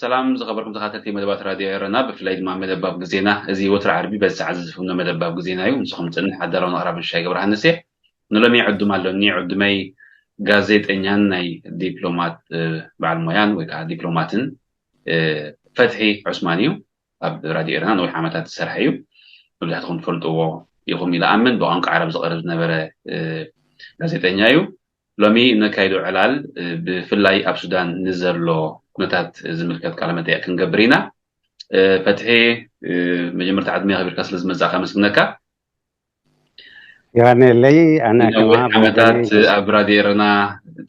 ሰላም ዝኸበርኩም ተኸታተልቲ መደባት ራድዮ ኤረና፣ ብፍላይ ድማ መደባብ ግዜና። እዚ ወትሪ ዓርቢ በዚ ሰዓት ዝፍኖ መደባብ ግዜና እዩ። ንስኹም ጽንሕ ኣዳላውን ኣቕራብን ሻይ ገብረሃንስ እየ። ንሎሚ ዕዱም ኣሎኒ። ዕዱመይ ጋዜጠኛን ናይ ዲፕሎማት፣ እ፣ በዓል ሞያን ወይ ከዓ ዲፕሎማትን፣ እ፣ ፈትሒ ዑስማን እዩ። ኣብ ራድዮ ኤረና ነዊሕ ዓመታት ዝሰርሐ እዩ። መብዛሕትኹም ትፈልጥዎ ኢኹም ኢለ ኣምን። ብቋንቋ ዓረብ ዝቐርብ ዝነበረ፣ እ፣ ጋዜጠኛ እዩ። ሎሚ ነካይዶ ዕላል፣ እ፣ ብፍላይ ኣብ ሱዳን ንዘሎ ኩነታት ዝምልከት ቃለ መጠይቅ ክንገብር ኢና። እ፣ ፈትሒ፣ እ፣ መጀመርታ ዕድመ ከቢርካ ስለ ዝመጻእካ ኣመስግነካ። የቐንየለይ። ኣነ ነዊሕ ከማ ዓመታት ብወገነይ ደስ ኣብ ራድዮ ኤረና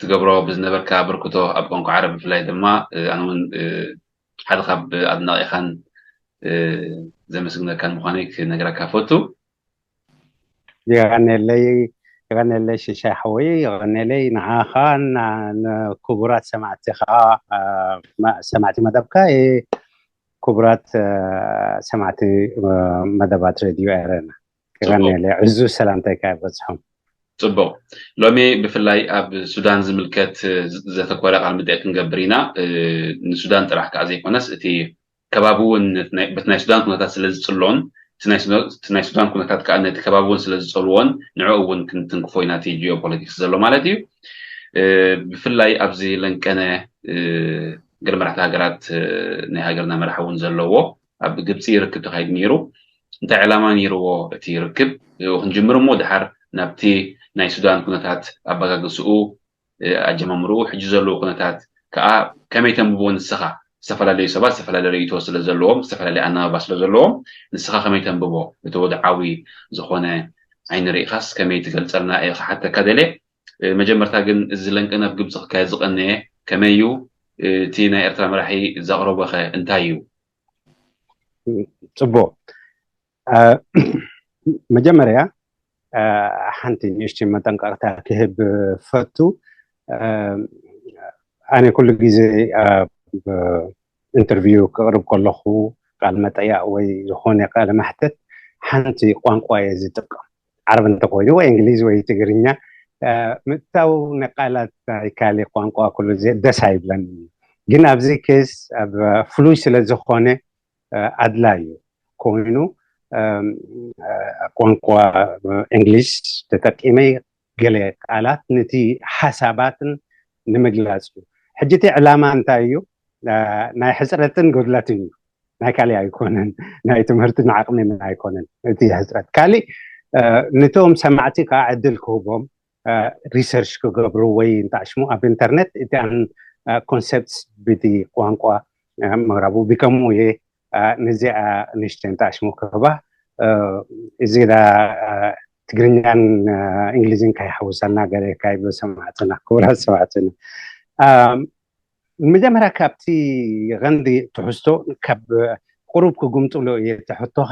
ትገብሮ ብዝነበርካ ኣበርክቶ ኣብ ቋንቋ ዓረብ ብፍላይ ድማ፣ እ፣ ኣነ እውን፣ እ፣ ሓደ ካብ ኣድናቒኻን፣ እ፣ ዘመስግነካን ምዃነይ ክነግረካ ፈቱ። የቐንየለይ፣ የቐንየለይ ሽሻይ ሓወይ፣ የቐንየለይ ንዓኻን ንክቡራት ሰማዕቲ ኸዓ፣ እ፣ መ-፣ ሰማዕቲ መደብካ፣ እ፣ ክቡራት፣ እ፣ ሰማዕቲ፣ እ፣ መደባት ሬድዮ ኤረና። ጽቡቅ። የቐንየለይ። ዕዙዝ ሰላምታይ ከኣ ይበጽሖም። ጽቡቅ። ሎሚ ብፍላይ ኣብ ሱዳን ዝምልከት፣ እ፣ ዝ-፣ ዘተኮረ ቃለ መጠይቅ ክንገብር ኢና። እ፣ ንሱዳን ጥራሕ ከኣ ዘይኮነስ፣ እቲ ከባቢ እውን ነቲ ናይ፣ በቲ ናይ ሱዳን ኩነታት ስለ ዝጽሎን፣ እቲ ናይ ሱዳ-፣ እቲ ናይ ሱዳን ኩነታት ከኣ ነቲ ከባቢ እውን ስለ ዝጸልዎን፣ ንዕኡ እውን ክንትንክፎ ኢና፣ እቲ ጂኦፖለቲክስ ዘሎ ማለት እዩ። እ፣ ብፍላይ ኣብዚ ለንቀነ፣ እ፣ ገለ መራሕቲ ሃገራት፣ እ፣ ናይ ሃገርና መራሒ እውን ዘለዎ ኣብ ግብጺ ርክብ ተኻይዱ ነይሩ። እንታይ ዕላማ ነይርዎ እቲ ርክብ? እ፣ ክንጅምር እሞ ድሓር ናብቲ ናይ ሱዳን ኩነታት ኣበጋግስኡ፣ እ፣ ኣጀማምርኡ፣ ሕጂ ዘለዎ ኩነታት ከኣ ከመይ ተንብቦ ንስኻ? ዝተፈላለዩ ሰባት ዝተፈላለየ ርእይቶ ስለ ዘለዎም፣ ዝተፈላለየ ኣናባባ ስለ ዘለዎም፣ ንስኻ ከመይ ተንብቦ? እቲ ወድዓዊ ዝኾነ ዓይኒ ርኢኻስ ከመይ ትገልጸልና እየ ክሓተካ ደልየ። እ፣ መጀመርታ ግን እዚ ለንቀነ ኣብ ግብጺ ክካየድ ዝቐነየ ከመይ እዩ? እ፣ እቲ ናይ ኤርትራ መራሒ ዘቕረቦኸ እንታይ እዩ? ጽቡቕ። እ፣ መጀመርያ፣ እ፣ ሓንቲ ንእሽተይ መጠንቀቕታ ክህብ ፈቱ። እ፣ ኣነ ኩሉ ግዜ ኣብ ኢንተርቪው ክቕርብ ከለኹ፣ ቃለ መጠያቕ ወይ ዝኾነ ቃለ መሕተት፣ ሓንቲ ቋንቋ እየ ዝጥቀም። ዓረብ እንተኾይኑ ወይ እንግሊዝ ወይ ትግርኛ፣ እ፣ ምእታው ንቃላት ናይ ካልእ ቋንቋ ኩሉ ግዜ ደስ ኣይብለንን እዩ። ግን ኣብዚ ኬስ ኣብ ፍሉይ ስለ ዝኾነ፣ እ፣ ኣድላይ እዩ ኮይኑ፣ እም፣ እ፣ ቋንቋ እንግሊዝ ተጠቂመ ገለ ቃላት ነቲ ሓሳባትን ንምግላጽ እዩ። ሕጂ እቲ ዕላማ እንታይ እዩ? እ፣ ናይ ሕጽረትን ጎድለትን እዩ። ናይ ካልእ ኣይኮነን። ናይ ትምህርትን ዓቕምን ኣይኮነን እቲ ሕጽረት። ካልእ፣ እ፣ ነቶም ሰማዕቲ ከኣ ዕድል ክህቦም፣ እ፣ ሪሰርች ክገብሩ ወይ እንተኣሽሙ ኣብ ኢንተርነት እቲኣን፣ እ፣ ኮንሰፕትስ ብቲ ቋንቋ፣ እ፣ ምቕራቡ ቢከሙ እየ፣ እ፣ ነዚኣ ንእሽተይ እንተኣሽሙ ክህባ፣ እ፣ እዚ ዳ፣ እ፣ ትግርኛን፣ እ፣ እንግሊዝን ከይሓውሰልና ገለ ከይብሉ ሰማዕትና፣ ክቡራት ሰማዕትና። እ፣ መጀመርያ ካብቲ ቀንዲ ትሕዝቶ ካብ ቁሩብ ክጉምጥሎ እየ እቲ ሕቶኻ።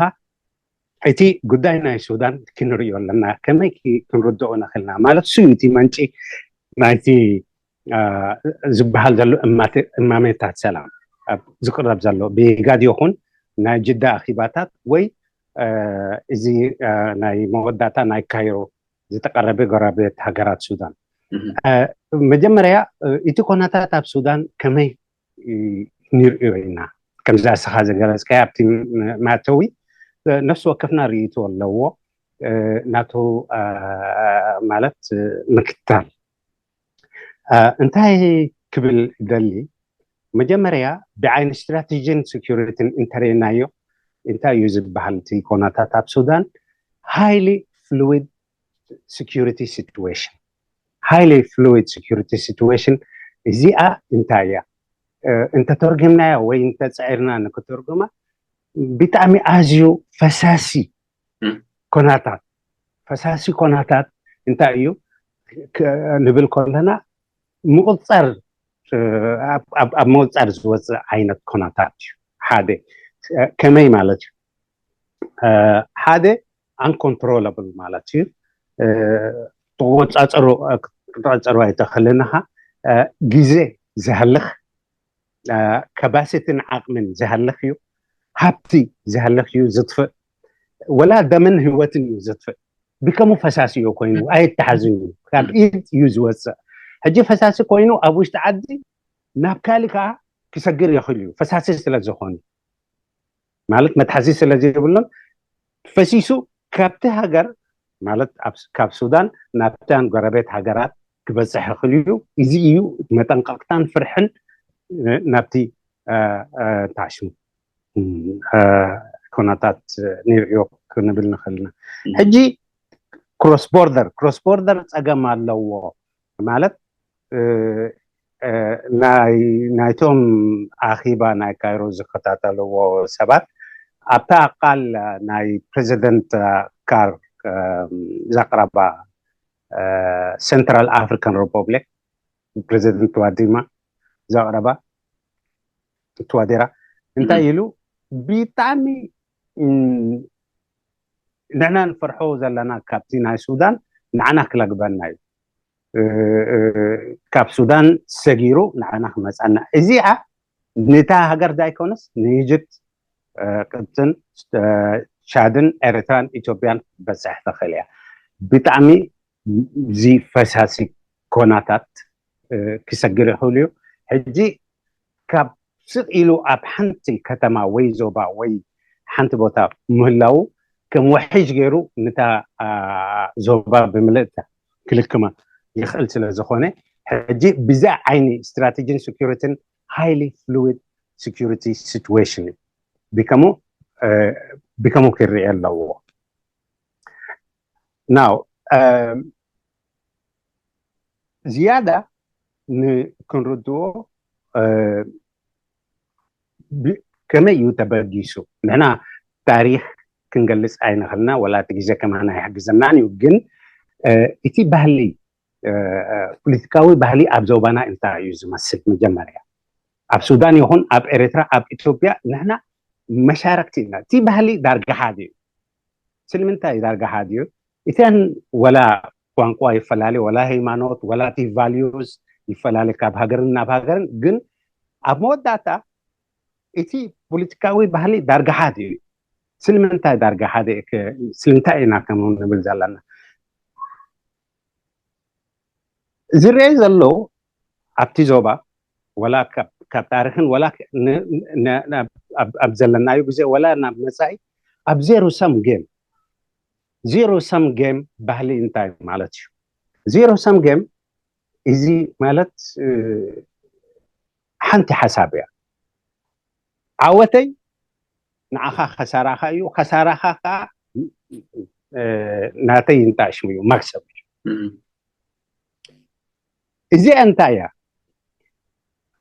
እቲ ጉዳይ ናይ ሱዳን ክንርእዮ ኣለና። ከመይ ኪ-፣ ክንርድኦ ንኽእልና? ማለት እሱ እዩ እቲ መንጪ ናይቲ፣ አ፣ ዝበሃል ዘሎ እማተ-፣ እማመታት ሰላም ኣብ ዝቅረብ ዘሎ ብኢጋድ ይኹን ናይ ጅዳ ኣኺባታት ወይ፣ አ፣ እዚ፣ አ፣ ናይ መወዳእታ ናይ ካይሮ ዝተቀረበ ጎረቤት ሃገራት ሱዳን። እህ። አ፣ መጀመርያ፣ እ፣ እቲ ኩነታት ኣብ ሱዳን ከመይ እ፣ ንርእዮ ኢና። ከምዚ ኣስኻ ዝገለጽካዮ ኣብቲ ም-፣ መእተዊ፣ እ፣ ነፍሲ ወከፍና ርእይቶ ኣለዎ። እ፣ ናቱ፣ እ፣ ማለት፣ እ፣ ምክታል። እ፣ እንታይ ክብል ደሊ፣ መጀመርያ ብዓይኒ ስትራቴጂን ሴኩሪቲን እንተርእናዮ፣ እንታይ እዩ ዝበሃል እቲ ኩነታት ኣብ ሱዳን? ሃይሊ ፍሉዊድ ሴኩሪቲ ሲትዌሽን። ሃይሊ ፍሉዊድ ሴኩሪቲ ሲትዌሽን እዚኣ እንታይ እያ? እ፣ እንተተርጉምናያ ወይ እንተጸዒርና ንክተርጉማ፣ ብጣዕሚ ኣዝዩ ፈሳሲ እም። ኮናታት፣ ፈሳሲ ኮናታት እንታይ እዩ ንብል ከለና ምቁፃር ኣብ ምቁፃር ዝወፅእ ዓይነት ኮናታት እዩ። ሓደ ከመይ ማለት እዩ? ሓደ uncontrollable ማለት እዩ። ትቆፃፀሩ ክትቆፃፀሩ ኣይተኽእልን ኢኻ። ግዜ ዝሃልኽ፣ capacity ን ዓቕምን ዝሃልኽ እዩ። ሃብቲ ዝሃልኽ እዩ ዝጥፍእ። ወላ ደምን ህይወትን እዩ ዝጥፍእ። ብከሙ ፈሳሲ እዩ ኮይኑ ኣይተሓዝን እዩ፣ ካብ ኢድ እዩ ዝወፅእ። ሕጂ ፈሳሲ ኮይኑ ኣብ ውሽጢ ዓዲ ናብ ካሊእ ከዓ ክሰግር ይኽእል እዩ፣ ፈሳሲ ስለ ዝኾኑ ማለት መትሓዚ ስለ ዘይብሎም ፈሲሱ ካብቲ ሃገር ማለት ካብ ሱዳን ናብተን ጎረቤት ሃገራት ክበፅሕ ይኽእል እዩ። እዚ እዩ መጠንቀቕታን ፍርሕን ናብቲ ታሽሙ ኮናታት ንርእዮ ክንብል ንኽእልና። ሕጂ cross border cross border ፀገም ኣለዎ ማለት ናይቶም ኣኺባ ናይ ካይሮ ዝከታተልዎ ሰባት ኣብታ ቃል ናይ ፕሬዚደንት ካር ዘቕረባ Central African Republic ፕሬዚደንት ቱዋዲማ ዘቕረባ ቱዋዴራ እንታይ ኢሉ ብጣዕሚ ንሕና ንፈርሖ ዘለና ካብቲ ናይ ሱዳን ንዓና ክለግበና እዩ። ካብ ሱዳን ሰጊሩ ንዓና ክመፃና እዚኣ ነታ ሃገር ዳይኮነስ ንኢጅፕት ቅብፅን ቻድን ኤርትራን ኢትዮጵያን ክትበፅሕ ትኽእል እያ። ብጣዕሚ እዚ ፈሳሲ ኮናታት ክሰግር ይኽእል እዩ። ሕጂ ካብ ስቕ ኢሉ ኣብ ሓንቲ ከተማ ወይ ዞባ ወይ ሓንቲ ቦታ ምህላው ከም ወሒሽ ገይሩ ነታ ዞባ ብምልእታ ክልክማ ይኽእል ስለ ዝኾነ ሕጂ ብዛ ዓይኒ ስትራቴጂን ሴኩሪቲን highly fluid security situation እዩ። ብከሙ ብከሙ ክርአ ኣለዎ። ናው ዝያዳ ንክንርድኦ ከመይ እዩ ተበጊሱ? ንሕና ታሪክ ክንገልፅ ኣይንኽልና ወላ እቲ ግዜ ከማና ኣይሕግዘናን እዩ። ግን እቲ ባህሊ ፖለቲካዊ ባህሊ ኣብ ዞባና እንታይ እዩ ዝመስል? መጀመርያ ኣብ ሱዳን ይኹን ኣብ ኤርትራ ኣብ ኢትዮጵያ ንሕና መሻረክቲ ኢና። እቲ ባህሊ ዳርጋ ሓደ እዩ። ስለምንታይ ዳርጋ ሓደ እዩ? እተን ወላ ቋንቋ ይፈላለ፣ ወላ ሃይማኖት፣ ወላ እቲ ቫልዩስ ይፈላለ ካብ ሃገርን ናብ ሃገርን። ግን ኣብ መወዳእታ እቲ ፖለቲካዊ ባህሊ ዳርጋ ሓደ እዩ። ስለምንታይ ዳርጋ ሓደ? ስለምንታይ ኢና ከምኡ ንብል ዘለና? ዝረአ ዘሎ ኣብቲ ዞባ ወላ ካብ ታሪክን ወላ ኣብ ዘለናዩ ግዜ ወላ ናብ መፃኢ ኣብ ዜሮ ሰም ጌም ዜሮ ሰም ጌም ባህሊ እንታይ ማለት እዩ? ዜሮ ሰም ጌም እዚ ማለት ሓንቲ ሓሳብ እያ። ዓወተይ ንዓኻ ከሳራኻ እዩ፣ ከሳራኻ ከዓ ናተይ እንታይ ሽሙ እዩ መክሰብ እዩ። እዚኣ እንታይ እያ?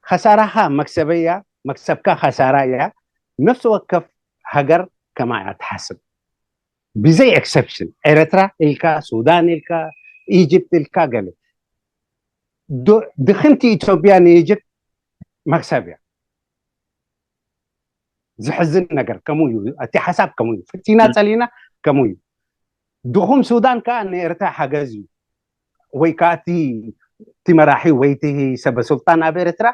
ከሳራኻ መክሰበይ እያ፣ መክሰብካ ከሳራ እያ። ነፍሲ ወከፍ ሃገር ከማ እያ ትሓስብ ብዘይ ኤክሰፕሽን። ኤረትራ ኢልካ፣ ሱዳን ኢልካ፣ ኢጅፕት ኢልካ ገለ ድኽምቲ ኢትዮጵያ ንኢጅፕት መክሰብ እያ። ዝሕዝን ነገር ከምኡ እዩ። እቲ ሓሳብ ከምኡ እዩ። ፍቲና ጸሊና ከምኡ እዩ። ድኹም ሱዳን ከዓ ንኤርትራ ሓገዝ እዩ። ወይ ከዓ እቲ መራሒ ወይ እቲ ሰበ ሱልጣን ኣብ ኤርትራ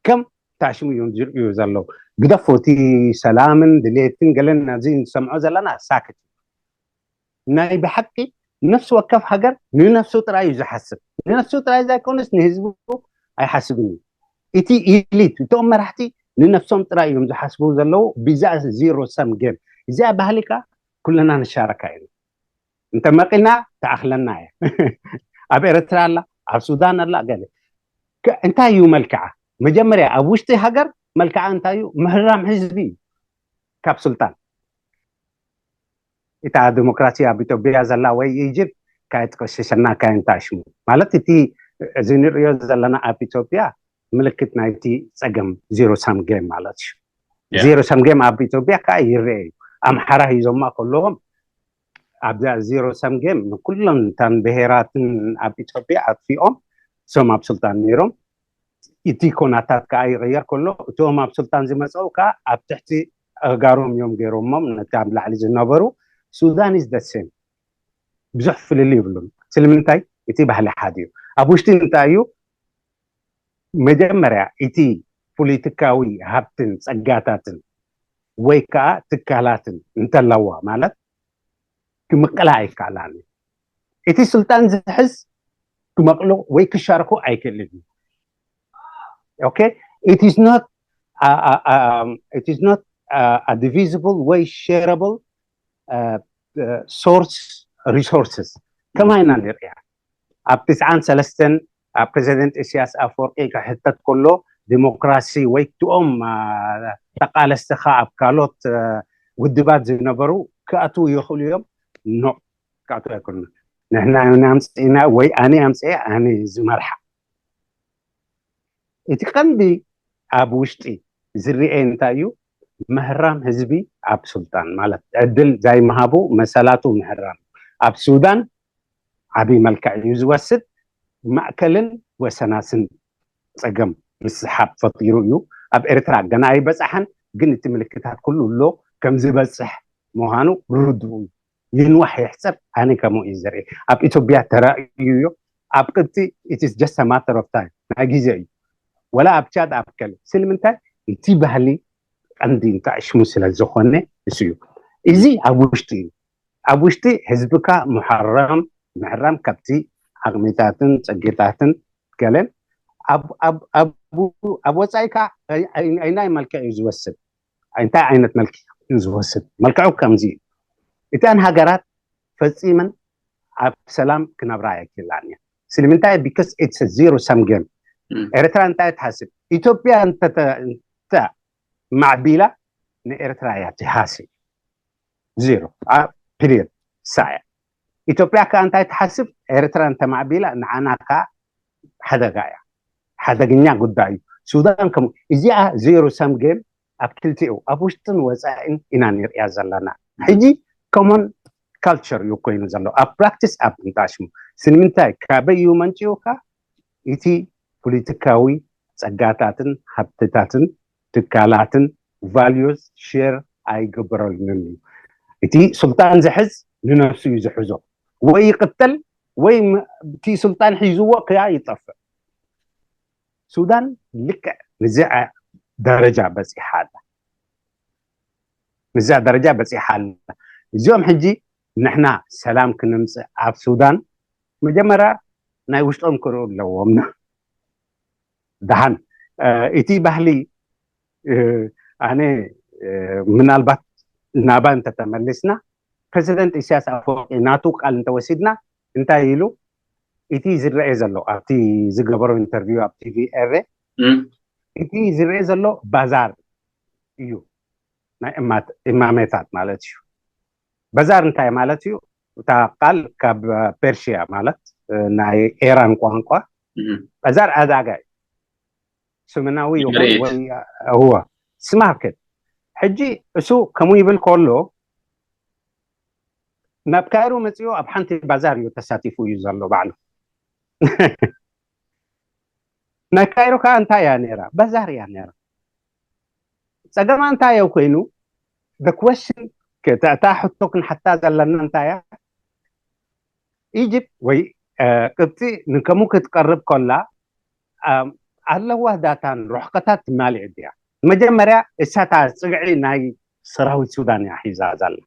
ከም ታሽሙ እዮም ዝርእዩ ዘለዉ። ግደፎ እቲ ሰላምን ድሌትን ገለን ናዚ ንሰምዖ ዘለና ሳክት። ናይ ብሓቂ ነፍሲ ወከፍ ሃገር ንነፍሱ ጥራይ እዩ ዝሓስብ። ንነፍሱ ጥራይ ዘይኮነስ ንህዝቡ ኣይሓስብን እዩ። እቲ ኢሊት እቶም መራሕቲ ንነፍሶም ጥራይ እዮም ዝሓስቡ ዘለዉ። ብዛ ዜሮ ሰም ጌም እዚኣ ባህሊ ከዓ ኩልና ንሻረካ ኢና። እንተ መቂልና ተኣኽለና እያ። ኣብ ኤርትራ ኣላ፣ ኣብ ሱዳን ኣላ ገለ እንታይ እዩ መልክዓ? መጀመርያ ኣብ ውሽጢ ሃገር መልክዓ እንታይ እዩ? ምህራም ህዝቢ እዩ ካብ ስልጣን። እታ ዲሞክራሲ ኣብ ኢትዮጵያ ዘላ ወይ ኢጅፕት ካየትቆሸሸና ካየንታሽሙ ማለት እቲ እዚ ንሪኦ ዘለና ኣብ ኢትዮጵያ ምልክት ናይቲ ፀገም ዜሮ ሳም ጌም ማለት እዩ። ዜሮ ሳም ጌም ኣብ ኢትዮጵያ ከዓ ይረአ እዩ። ኣምሓራ ሂዞማ ከለዎም ኣብዛ ዜሮ ሰም ጌም ንኩሎም እተን ብሄራትን ኣብ ኢትዮጵያ ኣጥፊኦም፣ እሶም ኣብ ስልጣን ነይሮም። እቲ ኮናታት ከዓ ይቕየር ከሎ፣ እቶም ኣብ ስልጣን ዝመፀው ከዓ ኣብ ትሕቲ ኣእጋሮም እዮም ገይሮሞም። ነቲ ኣብ ላዕሊ ዝነበሩ፣ ሱዳን is the same፣ ብዙሕ ፍልልይ ይብሉን። ስለምንታይ? እቲ ባህሊ ሓደ እዩ። ኣብ ውሽጢ እንታይ እዩ? መጀመርያ እቲ ፖለቲካዊ ሃብትን ጸጋታትን ወይ ከዓ ትካላትን እንተለዋ ማለት ክምቅላ ኣይከኣላን እዩ። እቲ ስልጣን ዝሕዝ ክመቅሎ ወይ ክሻርኮ ኣይክእልን እዩ። Okay? It is not uh, uh, um, it is not uh, a divisible way shareable uh, uh, source resources. ከማይ ኢና ንሪኣ ኣብ ትስዓን ሰለስተን ኣብ ፕሬዚደንት ኢሳያስ ኣፈወርቂ ክሕተት ከሎ ዲሞክራሲ ወይ ትኦም ተቃለስቲ ካብ ካልኦት ውድባት ዝነበሩ ክኣትዉ ይኽእሉ እዮም። ኖ፣ ክኣትዉ ኣይክእሉን። ንሕና ኢና ኣምፅእና ወይ ኣነ ኣምፅኤ ኣነ ዝመርሓ። እቲ ቀንዲ ኣብ ውሽጢ ዝርኤ እንታይ እዩ? ምህራም ህዝቢ ኣብ ስልጣን ማለት ዕድል ዘይምሃቡ መሰላቱ ምህራም። ኣብ ሱዳን ዓብይ መልክዕ እዩ ዝወስድ። ማእከልን ወሰናስን ፀገም ምስሓብ ፈጢሩ እዩ። ኣብ ኤርትራ ገና ኣይበፃሓን፣ ግን እቲ ምልክታት ኩሉ ኣሎ። ከም ዝበፅሕ ምዃኑ ርዱእ እዩ። ይንዋሕ ይሕፀር ኣነ ከምኡ እዩ ዘርኢ። ኣብ ኢትዮጵያ ተራእዩ እዩ። ኣብ ቅብፂ it is just a matter of time፣ ናይ ግዜ እዩ። ወላ ኣብ ቻድ ኣብ ከለ ስለምንታይ እቲ ባህሊ ቀንዲ እንታይ ሽሙ ስለ ዝኾነ እሱ እዩ። እዚ ኣብ ውሽጢ እዩ። ኣብ ውሽጢ ህዝብካ ምሕራም ምሕራም ካብቲ ዓቕሚታትን ጸጌታትን ገለን ኣብ ኣብ ኣብ ኣብ ወጻኢ ከዓ ኣይናይ መልክዕ እዩ ዝወስድ። እንታይ ዓይነት መልክዕ እዩ ዝወስድ? መልክዑ ከምዚ እዩ። እተን ሃገራት ፈጺመን ኣብ ሰላም ክነብራ ኣይክእላን እየን። ስለምንታይ? Because it's a zero sum game። ኤርትራ እንታይ ትሓስብ? ኢትዮጵያ እንተ ማዕቢላ ንኤርትራ እያ ትሃሲ። ዜሮ። ፒሪየድ። ሳያ ኢትዮጵያ ከዓ እንታይ ትሓስብ? ኤርትራ እንተማዕቢላ ንዓና ከዓ ሓደጋ እያ። ሓደገኛ ጉዳይ እዩ። ሱዳን ከም እዚኣ ዜሮ ሰም ጌም ኣብ ክልቲኡ ኣብ ውሽጥን ወፃኢን ኢና ንሪኣ ዘለና። ሕጂ ኮሞን ካልቸር እዩ ኮይኑ ዘሎ ኣብ ፕራክቲስ ኣብ ምንጣሽሙ። ስለምንታይ? ካበይ እዩ መንጭዩካ? እቲ ፖለቲካዊ ጸጋታትን ሃብትታትን ትካላትን ቫልዩስ ሼር ኣይግበረሉን እዩ። እቲ ስልጣን ዝሕዝ ንነፍሱ እዩ ዝሕዞ። ወይ ይቅተል ወይ እቲ ስልጣን ሒዝዎ ከያ ይጠፍእ። ሱዳን ልክዕ ንዚኣ ደረጃ በፂሓ ኣላ። ንዚኣ ደረጃ በፂሓ ኣላ። እዚኦም ሕጂ ንሕና ሰላም ክንምፅእ ኣብ ሱዳን መጀመርያ ናይ ውሽጦም ክርእዩ ኣለዎም። ደሓን እቲ ባህሊ ኣነ ምናልባት ናባ እንተተመሊስና ፕሬዚደንት ኢሳያስ ኣፈወርቂ ናቱ ቃል እንተወሲድና እንታይ ኢሉ እቲ ዝረአ ዘሎ ኣብቲ ዝገበሮ ኢንተርቪው ኣብ ቲቪ ኤረ እቲ ዝረአ ዘሎ ባዛር እዩ ናይ እማሜታት ማለት እዩ። በዛር እንታይ ማለት እዩ? እታ ቃል ካብ ፐርሽያ ማለት ናይ ኤራን ቋንቋ በዛር ኣዛጋ እዩ። ስምናዊ ይኹን ወይ እወ ስማርኬት። ሕጂ እሱ ከምኡ ይብል ከሎ ናብ ካይሮ መፅኡ ኣብ ሓንቲ ባዛር እዩ ተሳቲፉ እዩ ዘሎ ባዕሉ። ናይ ካይሮ ከዓ እንታይ እያ ነራ? በዛር እያ ነራ። ፀገማ እንታይ እዮ ኮይኑ? The question እታ ሕቶ ክንሓታ ዘለና እንታይ እያ? ኢጅፕት ወይ ቅብፂ ንከሙ ክትቀርብ ከላ ኣለዋ ዳታን ርሕቀታት ትማልእ ድያ? መጀመርያ እሳታ ፅግዒ ናይ ሰራዊት ሱዳን እያ ሒዛ ዘላ።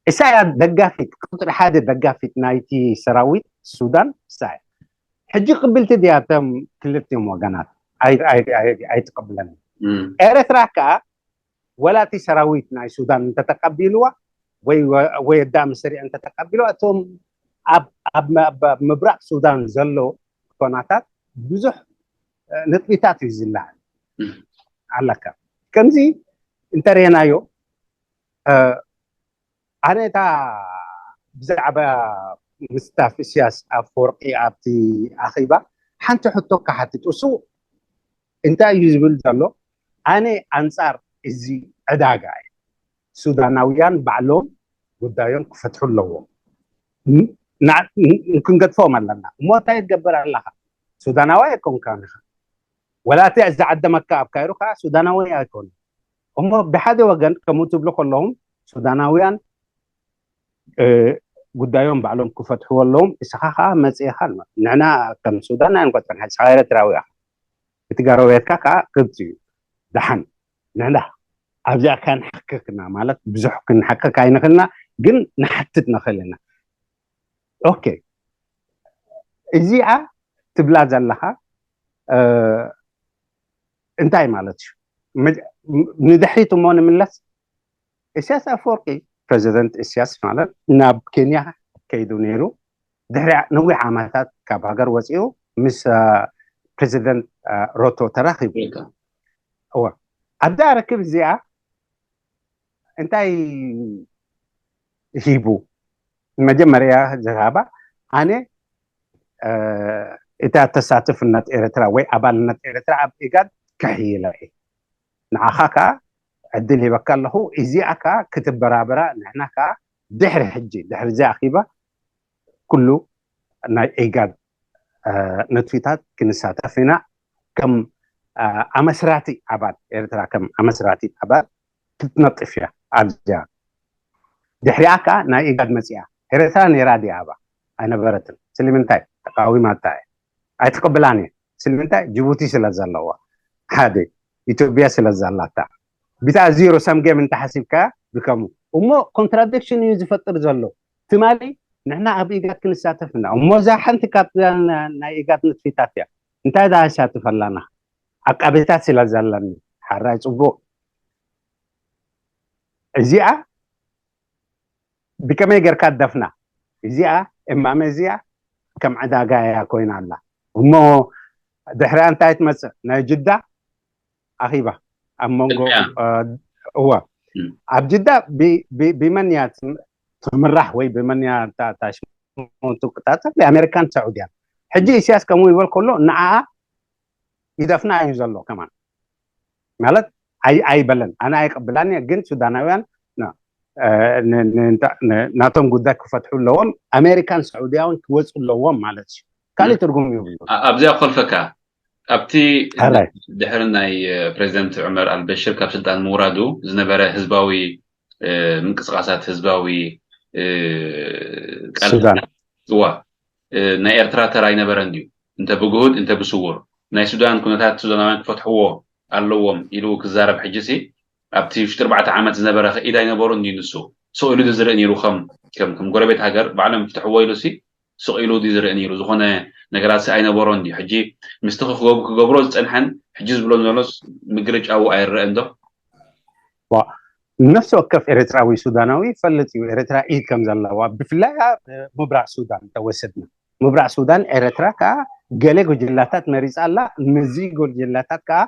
እሳ እያ ደጋፊት ቁፅሪ ሓደ ደጋፊት ናይቲ ሰራዊት ሱዳን እሳ እያ። ሕጂ ቅብልቲ ድያ እቶም ክልቲኦም ወገናት? ኣይትቅብለን። ኤርትራ ከዓ ወላ እቲ ሰራዊት ናይ ሱዳን እንተተቀቢልዋ ወይ ወየዳ ምስሪዕ እንተተቀቢልዋ እቶም ኣብ ምብራቅ ሱዳን ዘሎ ኮናታት ብዙሕ ንጥቢታት እዩ ዝለዓል ኣለካ። ከምዚ እንተርየናዮ ኣነ እታ ብዛዕባ ምስታፍ እስያስ ኣፈወርቂ ኣብቲ ኣኺባ ሓንቲ ሕቶ ክሓትት እሱ እንታይ እዩ ዝብል ዘሎ? ኣነ ኣንጻር እዚ ዕዳጋ እየ። ሱዳናውያን ባዕሎም ጉዳዮም ክፈትሑ ኣለዎም። ክንገድፎም ኣለና እሞ እንታይ ትገብር ኣለኻ? ሱዳናዊ ኣይኮንካን ኢኻ። ወላ እቲ ዝዓደመካ ኣብ ካይሮ ከዓ ሱዳናዊ ኣይኮነ። እሞ ብሓደ ወገን ከምኡ ትብሉ ከለኹም ሱዳናውያን ጉዳዮም ባዕሎም ክፈትሕዎ ኣለዎም። እስኻ ከዓ መፅእኻ ንሕና ከም ሱዳን ኣይንቆፅረን። ሓዚ ኤርትራዊ ኢኻ፣ እቲ ጎረቤትካ ከዓ ግብፂ እዩ። ደሓን ንሕና ኣብዚኣ ከንሓክክና ማለት ብዙሕ ክንሓክክ ኣይንኽልና፣ ግን ንሓትት ንኽእል ኢና። ኦኬ፣ እዚኣ ትብላ ዘለኻ እንታይ ማለት እዩ? ንድሕሪት እሞ ንምለስ። ኢሳያስ ኣፈወርቂ፣ ፕረዚደንት ኢሳያስ ማለት ናብ ኬንያ ከይዱ ነይሩ። ድሕሪ ነዊሕ ዓመታት ካብ ሃገር ወፂኡ ምስ ፕረዚደንት ሮቶ ተራኺቡ። እወ፣ ኣብዛ ርክብ እዚኣ እንታይ ሂቡ? መጀመርያ ዝሃባ ኣነ እታ ተሳትፍነት ኤርትራ ወይ ኣባልነት ኤርትራ ኣብ ኢጋድ ከሕይላ እየ። ንዓኻ ከዓ ዕድል ሂበካ ኣለኹ። እዚኣ ከዓ ክትበራበራ ንሕና ከዓ ድሕሪ ሕጂ ድሕሪ እዚ ኣኺባ ኩሉ ናይ ኢጋድ ንጥፊታት ክንሳተፍ ኢና። ከም ኣመስራቲ ኣባል ኤርትራ ከም ኣመስራቲ ኣባል ክትነጥፍ እያ ኣብዚኣ። ድሕሪኣ ከዓ ናይ ኢጋድ መፂኣ። ኤርትራ ነይራ ድያ ኣብኣ? ኣይነበረትን። ስለምንታይ? ተቃዊማታ እያ። ኣይትቅብላን እየ። ስለምንታይ? ጅቡቲ ስለ ዘለዋ፣ ሓደ ኢትዮጵያ ስለ ዘላታ። ብታ ዚሮ ሰም ጌም እንተሓሲብካ ብከሙ እሞ ኮንትራዲክሽን እዩ ዝፈጥር ዘሎ። ትማሊ ንሕና ኣብ ኢጋድ ክንሳተፍ ኢና እሞ እዛ ሓንቲ ካብ ናይ ኢጋድ ንጥፊታት እያ። እንታይ ዳ ኣሳትፍ ኣላና? ኣቃቤታት ስለ ዘለኒ ሓራይ ፅቡቅ። እዚኣ ብከመይ ጌርካ ደፍና? እዚኣ እማመ እዚኣ ከም ዕዳጋ እያ ኮይና ኣላ። እሞ ድሕሪያ እንታይ ትመፅእ? ናይ ጅዳ ኣኺባ ኣብ መንጎ እወ ኣብ ጅዳ ብመን እያ ትምራሕ ወይ ብመን እያ ታሽሞንቱ ቅጣጠር? ብኣሜሪካን ሳዑድያን። ሕጂ ኢሳያስ ከምኡ ይበል ከሎ ንዓኣ ይደፍና እዩ ዘሎ ከማን ማለት ኣይበለን። ኣነ ኣይቀብላን እየ፣ ግን ሱዳናውያን ናቶም ጉዳይ ክፈትሑ ኣለዎም። ኣሜሪካን ሳዑድያውን ክወፁ ኣለዎም ማለት እዩ። ካልእ ትርጉም ይብሉ። ኣብዚኣ ኮልፈካ ኣብቲ ድሕሪ ናይ ፕሬዚደንት ዑመር ኣልበሽር ካብ ስልጣን ምውራዱ ዝነበረ ህዝባዊ ምንቅስቃሳት፣ ህዝባዊ ቃልዋ ናይ ኤርትራ ተራ ኣይነበረን ድዩ? እንተ ብግሁድ እንተ ብስውር ናይ ሱዳን ኩነታት ሱዳናውያን ክፈትሕዎ ኣለዎም ኢሉ ክዛረብ ሕጂ ሲ ኣብቲ ውሽጢ ኣርባዕተ ዓመት ዝነበረ ኢድ ኣይነበሮን ድዩ ንሱ? ስቕ ኢሉ ድዩ ዝርኢ ነይሩ? ከም ከም ከም ጎረቤት ሃገር ባዕሎም ይፍትሕዎ ኢሉ ሲ ስቕ ኢሉ ድዩ ዝርኢ ነይሩ? ዝኾነ ነገራት ሲ ኣይነበሮን ድዩ? ሕጂ ምስቲ ክገብ- ክገብሮ ዝጸንሐን ሕጂ ዝብሎ ዘሎስ ምግርጫው ኣይረአን ዶ? ዋ፣ ነፍሲ ወከፍ ኤርትራዊ ሱዳናዊ ይፈልጥ እዩ ኤርትራ ኢድ ከም ዘለዋ፣ ብፍላይ ኣብ ምብራቕ ሱዳን ተወሰድና። ምብራቕ ሱዳን ኤርትራ ከዓ ገለ ጉጅላታት መሪፃ ኣላ። ነዚ ጉጅላታት ከዓ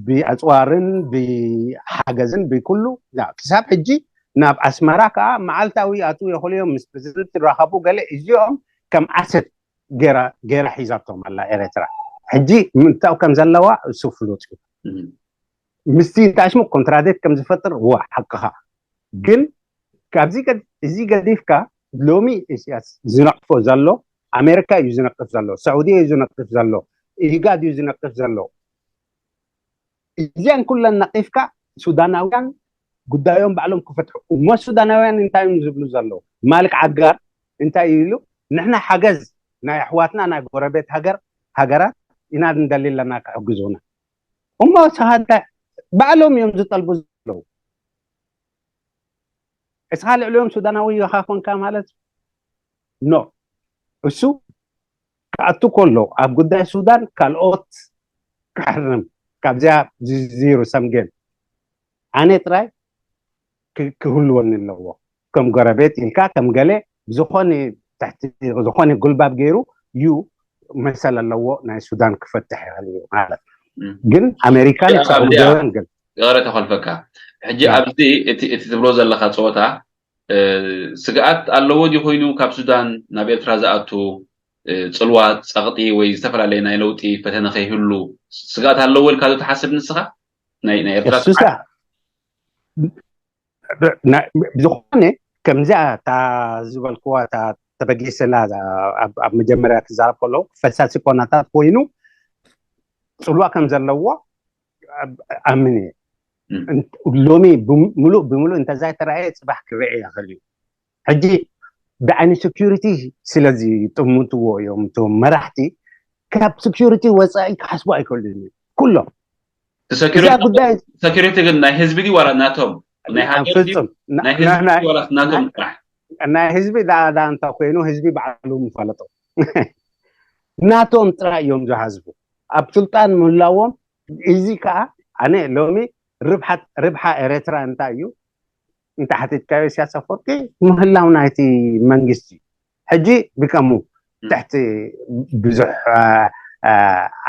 ብኣፅዋርን ብሓገዝን ብኩሉ ክሳብ ሕጂ ናብ ኣስመራ ከዓ መዓልታዊ ኣትዉ ይኽእሉ እዮም፣ ምስ ፕሬዚደንት ይራኸቡ። ገለ እዚኦም ከም ኣሰት ገይራ ሒዛቶም ኣላ ኤርትራ። ሕጂ ምንታው ከም ዘለዋ እሱ ፍሉጥ እዩ። ምስቲ እንታይ ሽሙ ኮንትራዲክት ከም ዝፈጥር ዋ ሓቅኻ። ግን ካብዚ እዚ ገዲፍካ ሎሚ ኢሳያስ ዝነቅፎ ዘሎ ኣሜሪካ እዩ ዝነቅፍ ዘሎ፣ ሳዑዲ እዩ ዝነቅፍ ዘሎ፣ ኢጋድ እዩ ዝነቅፍ ዘሎ። እዚኣን ኩለን ነቂፍካ ሱዳናውያን ጉዳዮም ባዕሎም ክፈትሑ እሞ ሱዳናውያን እንታይ እዮም ዝብሉ ዘለዉ? ማልክ ዓጋር እንታይ ኢሉ? ንሕና ሓገዝ ናይ ኣሕዋትና ናይ ጎረቤት ሃገር ሃገራት ኢና ንደሊ ኣለና ክሕግዙና። እሞ እስኻ እንታይ ባዕሎም እዮም ዝጠልቡ ዘለዉ? እስኻ ልዕሊኦም ሱዳናዊ ኢኻ ኮንካ ማለት ኖ። እሱ ክኣቱ ከሎ ኣብ ጉዳይ ሱዳን ካልኦት ክሕርም ካብዚኣ ዚሩ ሰምጌም ኣነ ጥራይ ክህልወኒ ኣለዎ። ከም ጎረቤት ኢልካ ከም ገለ ዝኾነ ትሕቲ ዝኾነ ጉልባብ ገይሩ እዩ መሰል ኣለዎ ናይ ሱዳን ክፈትሕ ይኽእል እዩ ማለት። ግን ኣሜሪካን ሳዑዲያን ግን ይቕረ ተኸልፈካ። ሕጂ ኣብዚ እቲ እቲ ትብሎ ዘለኻ ፀወታ ስግኣት ኣለዎ ድዩ ኮይኑ ካብ ሱዳን ናብ ኤርትራ ዝኣቱ ፅልዋ ፀቕጢ ወይ ዝተፈላለየ ናይ ለውጢ ፈተነ ከይህሉ ስግኣት ኣለዎ ኢልካ ዶ ትሓስብ ንስኻ? ናይ ናይ ኤርትራ እሱሳ ብዝኾነ ከምዚኣ እታ ዝበልክዋ እታ ተበጊሰላ ኣብ መጀመርያ ክዛረብ ከለዉ ፈሳሲ ኮናታት ኮይኑ ፅልዋ ከም ዘለዎ ኣምን እየ። ሎሚ ምሉእ ብምሉእ እንተዛይተረኣየ ፅባሕ ክረአ ይኽእል እዩ። ሕጂ ብዓይኒ ሴኩሪቲ ስለዚ ጥምትዎ እዮም እቶም መራሕቲ ካብ ሴኩሪቲ ወፃኢ ክሓስቡ ኣይክእሉን እዩ ኩሎም። እዛ ጉዳይ ሴኩሪቲ ግን ናይ ህዝቢ ድዩ ዋላ ናቶም ናይ ሃገር ድዩ ፍጹም ናይ ህዝቢ ድዩ ዋላ ናቶም ጥራሕ? ናይ ህዝቢ ዳዳ እንተ ኮይኑ ህዝቢ ባዕሉ ምፈለጦ ናቶም ጥራይ እዮም ዝሃዝቡ ኣብ ስልጣን ምህላዎም። እዚ ከዓ ኣነ ሎሚ ርብሓ ኤረትራ እንታይ እዩ እንተ ሓቲትካዮ ኢሳያስ ኣፈወርቂ ምህላው ናይቲ መንግስቲ እዩ። ሕጂ ብከሙ ትሕቲ ብዙሕ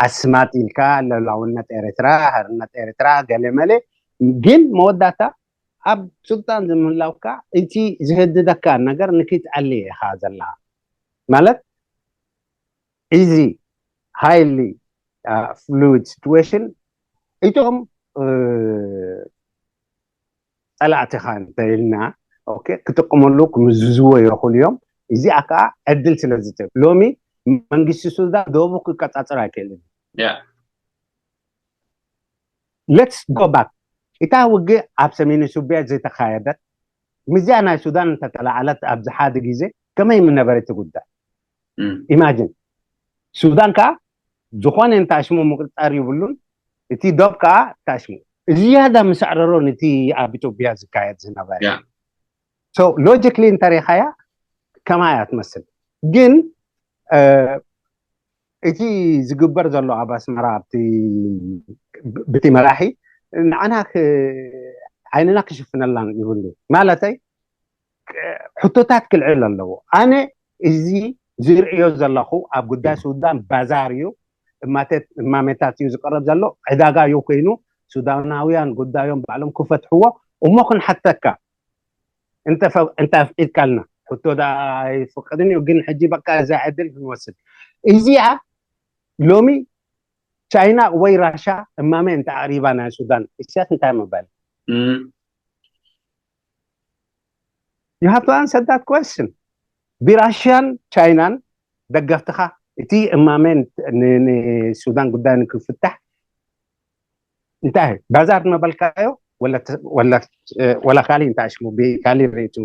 ኣስማት ኢልካ ለላውነት ኤረትራ ሃርነት ኤረትራ ገለ መለ ግን መወዳታ ኣብ ስልጣን ዝምህላውካ እቲ ዝህድደካ ነገር ንክትኣሊ ኢኻ ዘለኻ ማለት እዚ highly fluid situation እቶም ፀላእትኻ እንተኢልና ክጥቀመሉ ክምዝዝዎ ይኽእሉ እዮም። እዚኣ ከዓ ዕድል ስለ ዝትብ ሎሚ መንግስቲ ሱዳን ደቡ ክቀፃፀር ኣይክእልን። Let's go back እታ ውግእ ኣብ ሰሜን ሱቢያ ዝተካየደት ምስዚኣ ናይ ሱዳን እንተተላዓለት ኣብዚ ሓደ ግዜ ከመይ ምነበረ እቲ ጉዳይ? ኢማጅን ሱዳን ከዓ ዝኾነ እንተኣሽሙ ምቁፅፃር ይብሉን እቲ ዶብ ከዓ ተኣሽሙ ዝያዳ ምሳዕረሮ ነቲ ኣብ ኢትዮጵያ ዝካየድ ዝነበረ። ሎጂክሊ እንተሪኻያ ከማያ ትመስል ግን እቲ ዝግበር ዘሎ ኣብ ኣስመራ ኣብቲ ብቲ መራሒ ንዓና ዓይንና ክሽፍነላን ይብሉ ማለተይ ሕቶታት ክልዕል ኣለዎ። ኣነ እዚ ዝርእዮ ዘለኹ ኣብ ጉዳይ ሱዳን ባዛር እዩ፣ እማሜታት እዩ ዝቀረብ ዘሎ፣ ዕዳጋ እዩ ኮይኑ ሱዳናውያን ጉዳዮም ባዕሎም ክፈትሕዎ እሞ ክንሓተካ እንተ ኣፍቂድካልና። ሕቶ ዳ ኣይፍቅድን እዩ ግን ሕጂ በቃ እዛ ዕድል ክንወስድ እዚኣ ሎሚ ቻይና ወይ ራሻ እማመ እንተ ኣቅሪባ ናይ ሱዳን እስያስ እንታይ ምበል? You have to answer that question። ብራሽያን ቻይናን ደገፍትኻ እቲ እማመ ንሱዳን ጉዳይ ንክፍታሕ እንታይ ባዛር ነበልካዮ ወላ ካሊእ እንታይ ሽሙ ብካሊእ ርእቱ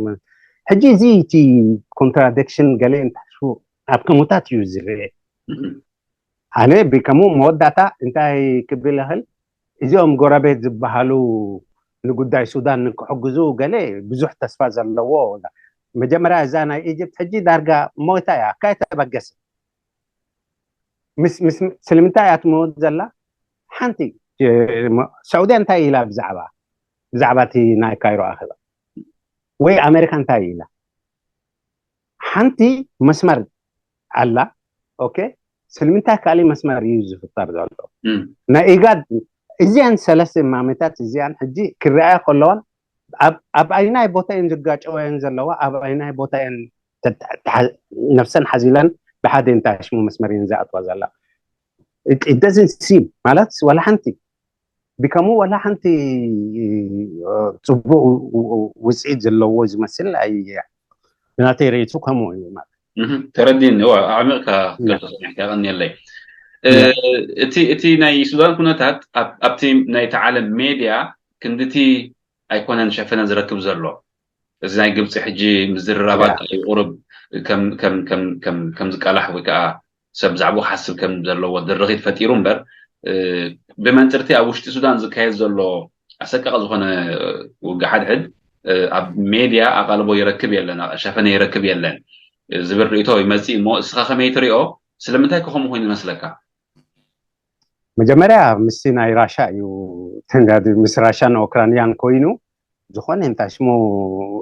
ሕጂ እዚ እቲ ኮንትራዲክሽን ገለ እንታይ ሽሙ ኣብ ከሙታት እዩ ዝርኤ። ኣነ ብከሙ መወዳእታ እንታይ ክብል ይኽእል እዚኦም ጎረቤት ዝበሃሉ ንጉዳይ ሱዳን ንክሕግዙ ገለ ብዙሕ ተስፋ ዘለዎ መጀመርያ እዛ ናይ ኢጅፕት ሕጂ ዳርጋ ሞይታ እያ ካይ ተበገሰ ምስ ምስ ስለምንታይ እያ ትመውት ዘላ ሓንቲ ሳዑዲ እንታይ ኢላ ብዛዕባ ብዛዕባ እቲ ናይ ካይሮ ኣኼባ ወይ ኣሜሪካ እንታይ ኢላ ሓንቲ መስመር ኣላ ኦኬ ስለምንታይ ካሊእ መስመር እዩ ዝፍጠር ዘሎ ናይ ኢጋድ እዚኣን ሰለስተ ማሜታት እዚኣን ሕጂ ክረኣያ ከለዋን ኣብ ኣይናይ ቦታ እየን ዝጋጨወ እየን ዘለዋ ኣብ ኣይናይ ቦታ እየን ነፍሰን ሓዚለን ብሓደ እንታይ ሽሙ መስመር እየን ዝኣትዋ ዘላ ደዝን ሲም ማለት ወላ ሓንቲ ብከምኡ ወላ ሓንቲ ፅቡቅ ውፅኢት ዘለዎ ዝመስል ብናተይ ርእይቱ ከምኡ እዩ ማለት ተረዲኒ ኣዕሚቕካ ክትገልፆ ሰሚዕካ ቀኒየለይ እቲ ናይ ሱዳን ኩነታት ኣብቲ ናይቲ ዓለም ሜድያ ክንድቲ ኣይኮነን ሸፈነ ዝረክብ ዘሎ እዚ ናይ ግብፂ ሕጂ ምዝርራባት ቁሩብ ከም ዝቃላሕ ወይ ከዓ ሰብ ብዛዕባኡ ክሓስብ ከም ዘለዎ ድርኺት ፈጢሩ እምበር ብመንፅርቲ ኣብ ውሽጢ ሱዳን ዝካየድ ዘሎ ኣሰቃቂ ዝኾነ ውግእ ሓድሕድ ኣብ ሜድያ ኣቓልቦ ይረክብ የለን ሸፈነ ይረክብ የለን ዝብል ርእቶ ይመፅእ እሞ እስኻ ከመይ ትሪኦ ስለምንታይ ከ ከምኡ ኮይኑ ይመስለካ መጀመርያ ምስቲ ናይ ራሻ እዩ ምስ ራሻን ኦክራንያን ኮይኑ ዝኾነ እንታይ ሽሙ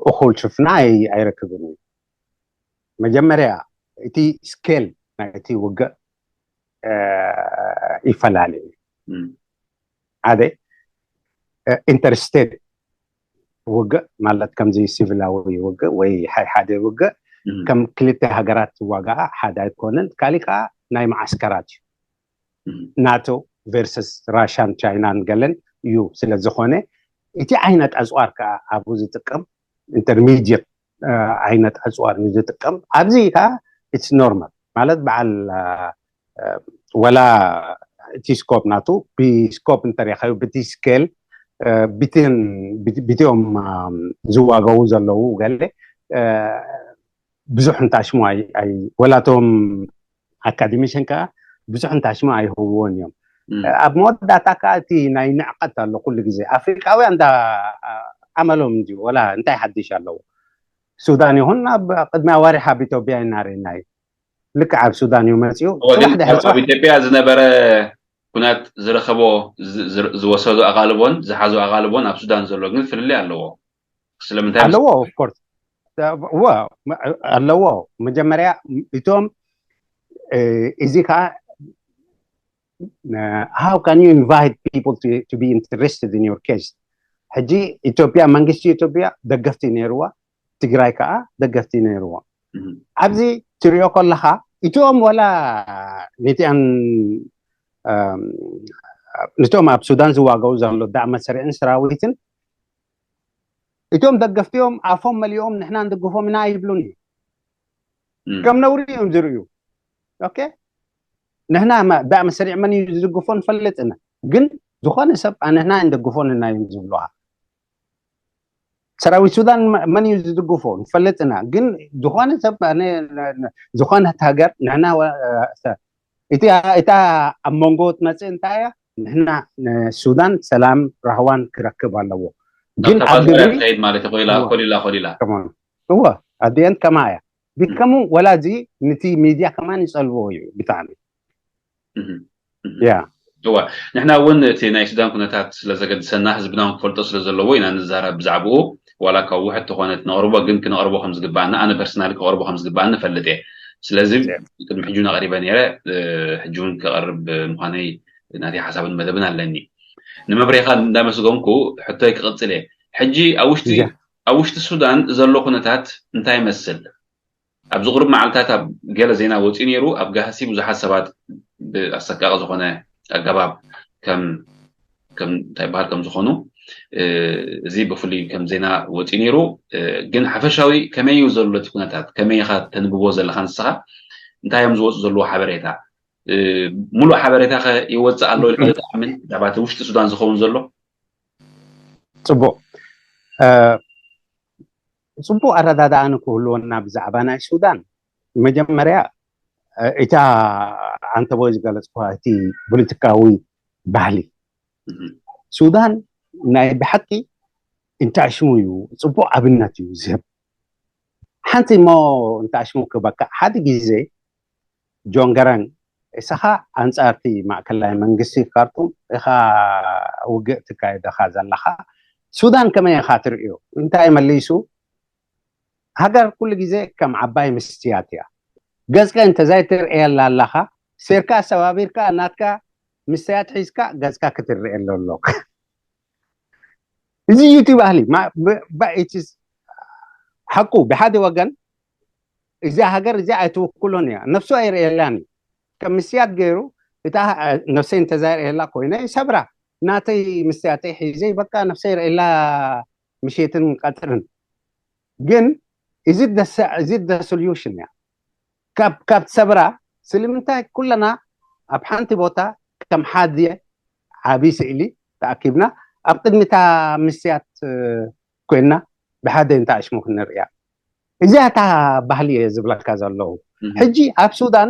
እኹል ሽፍና ኣይረክብን እዩ መጀመርያ እቲ ስኬል ናይቲ ውግእ ይፈላለ እዩ ሓደ ኢንተርስቴት ውግእ ማለት ከምዚ ሲቪላዊ ውግእ ወይ ሓይ ሓደ ውግእ ከም ክልተ ሃገራት ዝዋጋኣ ሓደ ኣይኮነን ካሊእ ከዓ ናይ መዓስከራት እዩ ናቶ ቨርሰስ ራሽያን ቻይናን ገለን እዩ ስለዝኾነ እቲ ዓይነት ኣፅዋር ከዓ ኣብኡ ዝጥቀም ኢንተርሚድየት ዓይነት ኣፅዋር እዩ ዝጥቀም። ኣብዚ ከዓ ኢትስ ኖርማል ማለት በዓል ወላ እቲ ስኮፕ ናቱ ብስኮፕ እንተረኸዩ ብቲ ስኬል ብቲኦም ዝዋገቡ ዘለዉ ገለ ብዙሕ እንታሽሙ ወላቶም ኣካደሚሽን ከዓ ብዙሕ እንታሽሙ ኣይህብዎን እዮም። ኣብ መወዳእታ ከዓ እቲ ናይ ንዕቀት ኣሎ ኩሉ ግዜ ኣፍሪቃውያን እንዳ ኣመሎም እንዲ ወላ እንታይ ሓድሽ ኣለዎ። ሱዳን ይኹን ኣብ ቅድሚ ኣዋርሕ ኣብ ኢትዮጵያ ይናረና እዩ። ልክዕ ኣብ ሱዳን እዩ መፅኡ። ኣብ ኢትዮጵያ ዝነበረ ኩናት ዝረኸቦ ዝወሰዶ ኣቓልቦን ዝሓዞ ኣቓልቦን ኣብ ሱዳን ዘሎ ግን ፍልልይ ኣለዎ። ስለምንታይ ኣለዎ? ኦፍኮርስ ኣለዎ። መጀመርያ እቶም እዚ ከዓ how can you invite people to, to be interested in your case? ሕጂ ኢትዮጵያ መንግስቲ ኢትዮጵያ ደገፍቲ ነይርዋ፣ ትግራይ ከዓ ደገፍቲ ነይርዎ። ኣብዚ ትሪኦ ከለካ እቲኦም ወላ ነቲኣን ነቶም ኣብ ሱዳን ዝዋገው ዘሎ ዳዕመ ሰሪዕን ሰራዊትን እቶም ደገፍቲኦም ኣፎም መሊኦም ንሕና ንድግፎም ኢና ኣይብሉን እዩ። ከም ነውሪ እዮም ዝርእዩ። ኦኬ ንሕና ዳዕመ ሰሪዕ መን እዩ ዝድግፎ ንፈልጥ ኢና፣ ግን ዝኾነ ሰብ ንሕና ንደግፎን ኢና እዮም ዝብሉካ። ሰራዊት ሱዳን መን እዩ ዝድግፎ ንፈልጥ ኢና፣ ግን ዝኾነ ሰብ ዝኾነት ሃገር ንሕና እታ ኣብ መንጎ ትመፅእ እንታይ እያ? ንሕና ንሱዳን ሰላም ራህዋን ክረክብ ኣለዎ። ግን ኣብ ግብሪ ከይድ ማለት ኮይላ ኮሊላ ኮሊላ እወ ኣዲአን ከማ እያ ቢከሙ ወላ እዚ ንቲ ሚድያ ከማን ይፀልዎ እዩ ብጣዕሚ ያ እዋ ንሕና እውን እቲ ናይ ሱዳን ኩነታት ስለ ዘገድሰና ህዝብና እውን ክፈልጦ ስለ ዘለዎ ኢና ንዛረብ ብዛዕባኡ። ዋላ ካብ ውሕድ ተኾነት ነቕርቦ ግን ክነቕርቦ ከም ዝግባኣና ኣነ ፐርሰናሊ ክቐርቦ ከም ዝግባኣኒ እፈልጥ እየ። ስለዚ ቅድሚ ሕጂ እውን ኣቕሪበ ነይረ፣ ሕጂ እውን ክቐርብ ምዃነይ ናተይ ሓሳብን መደብን ኣለኒ። ንመብሬኻ እንዳመስገንኩ ሕቶይ ክቕጽል እየ። ሕጂ ኣብ ውሽጢ ኣብ ውሽጢ ሱዳን ዘሎ ኩነታት እንታይ ይመስል? ኣብዚ ቁሩብ መዓልታት ኣብ ገለ ዜና ወፂኡ ነይሩ። ኣብ ጋህሲ ብዙሓት ሰባት ብኣሰቃቂ ዝኾነ ኣገባብ ከም ከም እንታይ በሃል ከም ዝኾኑ እዚ ብፍሉይ ከም ዜና ወፂኡ ነይሩ። ግን ሓፈሻዊ ከመይ እዩ ዘሎ እቲ ኩነታት? ከመይ ኢኻ ተንብቦ ዘለኻ ንስኻ? እንታይ እዮም ዝወፁ ዘለዎ ሓበሬታ? ሙሉእ ሓበሬታ ከ ይወፅእ ኣሎ ኢልካ ትኣምን? ብዛዕባ እቲ ውሽጢ ሱዳን ዝኸውን ዘሎ ፅቡቅ ፅቡቅ ኣረዳድኣ ንክህልወና ብዛዕባ ናይ ሱዳን መጀመርያ እታ ኣንተቦይ ዝገለፅኳ እቲ ፖለቲካዊ ባህሊ ሱዳን ናይ ብሓቂ እንታሽሙ እዩ ፅቡቅ ኣብነት እዩ ዝህብ። ሓንቲ እሞ እንታሽሙ ክበካ ሓደ ግዜ ጆን ገረን እሰኻ ኣንፃርቲ ማእከላይ መንግስቲ ካርቱም ኢኻ ውግእ ትካየደኻ ዘለኻ ሱዳን ከመይ ኢኻ ትርእዮ? እንታይ መሊሱ? ሃገር ኩሉ ግዜ ከም ዓባይ ምስትያት እያ። ገፅካ እንተዘይ ትርእየላ ኣለኻ ሴርካ ኣሰባቢርካ ናትካ ምስትያት ሒዝካ ገፅካ ክትርእየሉ ኣለካ። እዚ እዩ እቲ ባህሊ። ሓቁ ብሓደ ወገን እዚኣ ሃገር እዚኣ ኣይትውክሎን እያ። ነፍሱ ኣይርእየላን እዩ። ከም ምስትያት ገይሩ እታ ነፍሰይ እንተዘይ ርእየላ ኮይነ ይሰብራ። ናተይ ምስትያተይ ሒዘይ በቃ ነፍሰይ ርእየላ ምሽትን ቀትርን ግን is it the solution እያ። ካብ ካብ ሰብራ ስለምንታይ ኩለና ኣብ ሓንቲ ቦታ ከም ሓደ ዓቢ ስእሊ ተኣኪብና ኣብ ቅድሚታ ምስትያት ኮይና ብሓደ እንተ ኣሽሙ ክንርእያ እዚኣ እታ ባህሊ እየ ዝብለካ ዘለኹ። ሕጂ ኣብ ሱዳን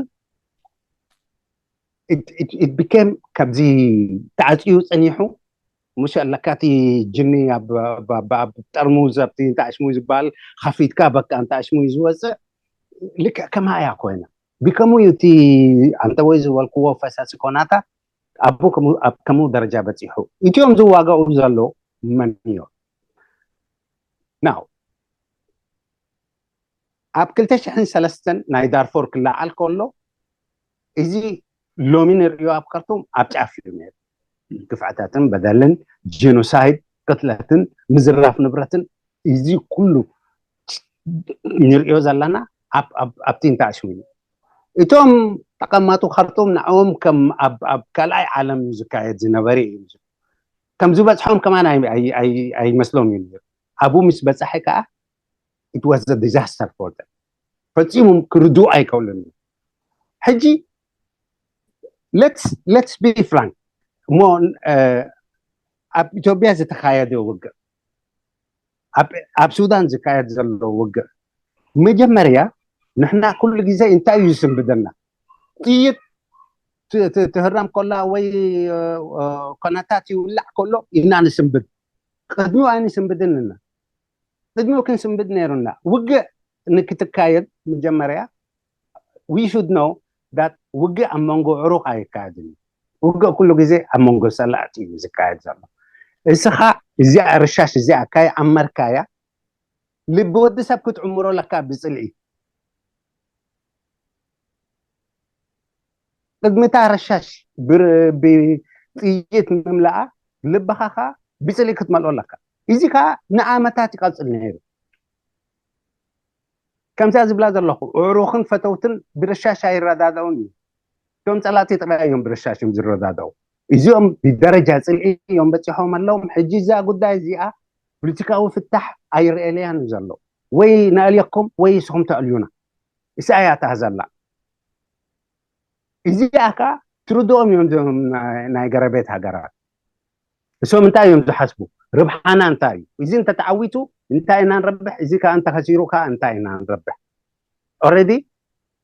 it became ካብዚ ተዓፅዩ ፀኒሑ ሙሽ ኣለካ እቲ ጅኒ ኣብ ጠርሙዝ ኣብቲ እንተ ኣሽሙ ዝበሃል ከፊትካ በቃ እንተ ኣሽሙ ዝወፅእ ልክዕ ከማ እያ ኮይና ቢከሙ እዩ እቲ ኣንተ ወይ ዝበልክዎ ፈሳሲ ኮናታ ኣቡ ከምኡ ደረጃ በፂሑ እቲኦም ዝዋጋኡ ዘሎ መን እዮም ናው ኣብ ክልተ ሽሕን ሰለስተን ናይ ዳርፎር ክለዓል ከሎ እዚ ሎሚ ንርእዮ ኣብ ከርቱም ኣብ ጫፍ እዩ ነይሩ። ግፍዕታትን በደልን ጄኖሳይድ ቅትለትን ምዝራፍ ንብረትን እዚ ኩሉ ንርእዮ ዘለና ኣብቲ እንታይ ሽሙ እዩ። እቶም ተቐማጡ ከርቱም ንዕኦም ከም ኣብ ካልኣይ ዓለም እዩ ዝካየድ ዝነበረ እዩ። ከም ዝበፅሖም ከማን ኣይ- ኣይ- ኣይ- ኣይመስሎም እዩ ነይሩ። ኣብኡ ምስ በፃሐ ከዓ it was a disaster for them። ፈፂሞም ክርድኡ ኣይከእሉን እዮም። ሕጂ let's let's be frank እሞ ኣብ ኢትዮጵያ ዝተካየደ ውግእ ኣብ ሱዳን ዝካየድ ዘሎ ውግእ መጀመርያ ንሕና ኩሉ ግዜ እንታይ እዩ ዝስንብደና? ጥይት ትህረም ከላ ወይ ኮነታት ይውላዕ ከሎ ኢና ንስንብድ። ቅድሚኡ ኣይንስንብድን ኢና። ቅድሚኡ ክንስንብድ ነይሩና። ውግእ ንክትካየድ መጀመርያ we should know that ውግእ ኣብ መንጎ ዕሩቕ ኣይካየድን እዩ። ውግእ ኩሉ ግዜ ኣብ መንጎ ሰላእቲ እዩ ዝካየድ ዘሎ። እስኻ እዚኣ ርሻሽ እዚኣ ካይ ኣመርካያ ልቢ ወዲ ሰብ ክትዕምሮ ለካ ብፅልኢ ቅድሚታ ረሻሽ ብጥይት ምምላኣ ልብኻ ከዓ ብፅልኢ ክትመልኦ ኣለካ። እዚ ከዓ ንዓመታት ይቀፅል ነይሩ። ከምዚኣ ዝብላ ዘለኹ እዕሩኽን ፈተውትን ብረሻሽ ኣይረዳደውን እዩ። እቶም ፀላእቲ ጥራይ እዮም ብረሻሽ እዮም ዝረዳደው። እዚኦም ብደረጃ ፅልኢ እዮም በፂሖም ኣለዎም። ሕጂ እዛ ጉዳይ እዚኣ ፖለቲካዊ ፍታሕ ኣይረኤለያን እዩ ዘሎ። ወይ ነእልየኩም ወይ ንስኹም ተእልዩና። እሳ እያ እታ ዘላ። እዚኣ ከዓ ትርድኦም እዮም እዞም ናይ- ናይ ገረቤት ሃገራት። እሶም እንታይ እዮም ዝሓስቡ? ርብሓና እንታይ እዩ? እዚ እንተተዓዊቱ እንታይ ኢና ንረብሕ? እዚ ከዓ እንተኸሲሩ ከዓ እንታይ ኢና ንረብሕ? Already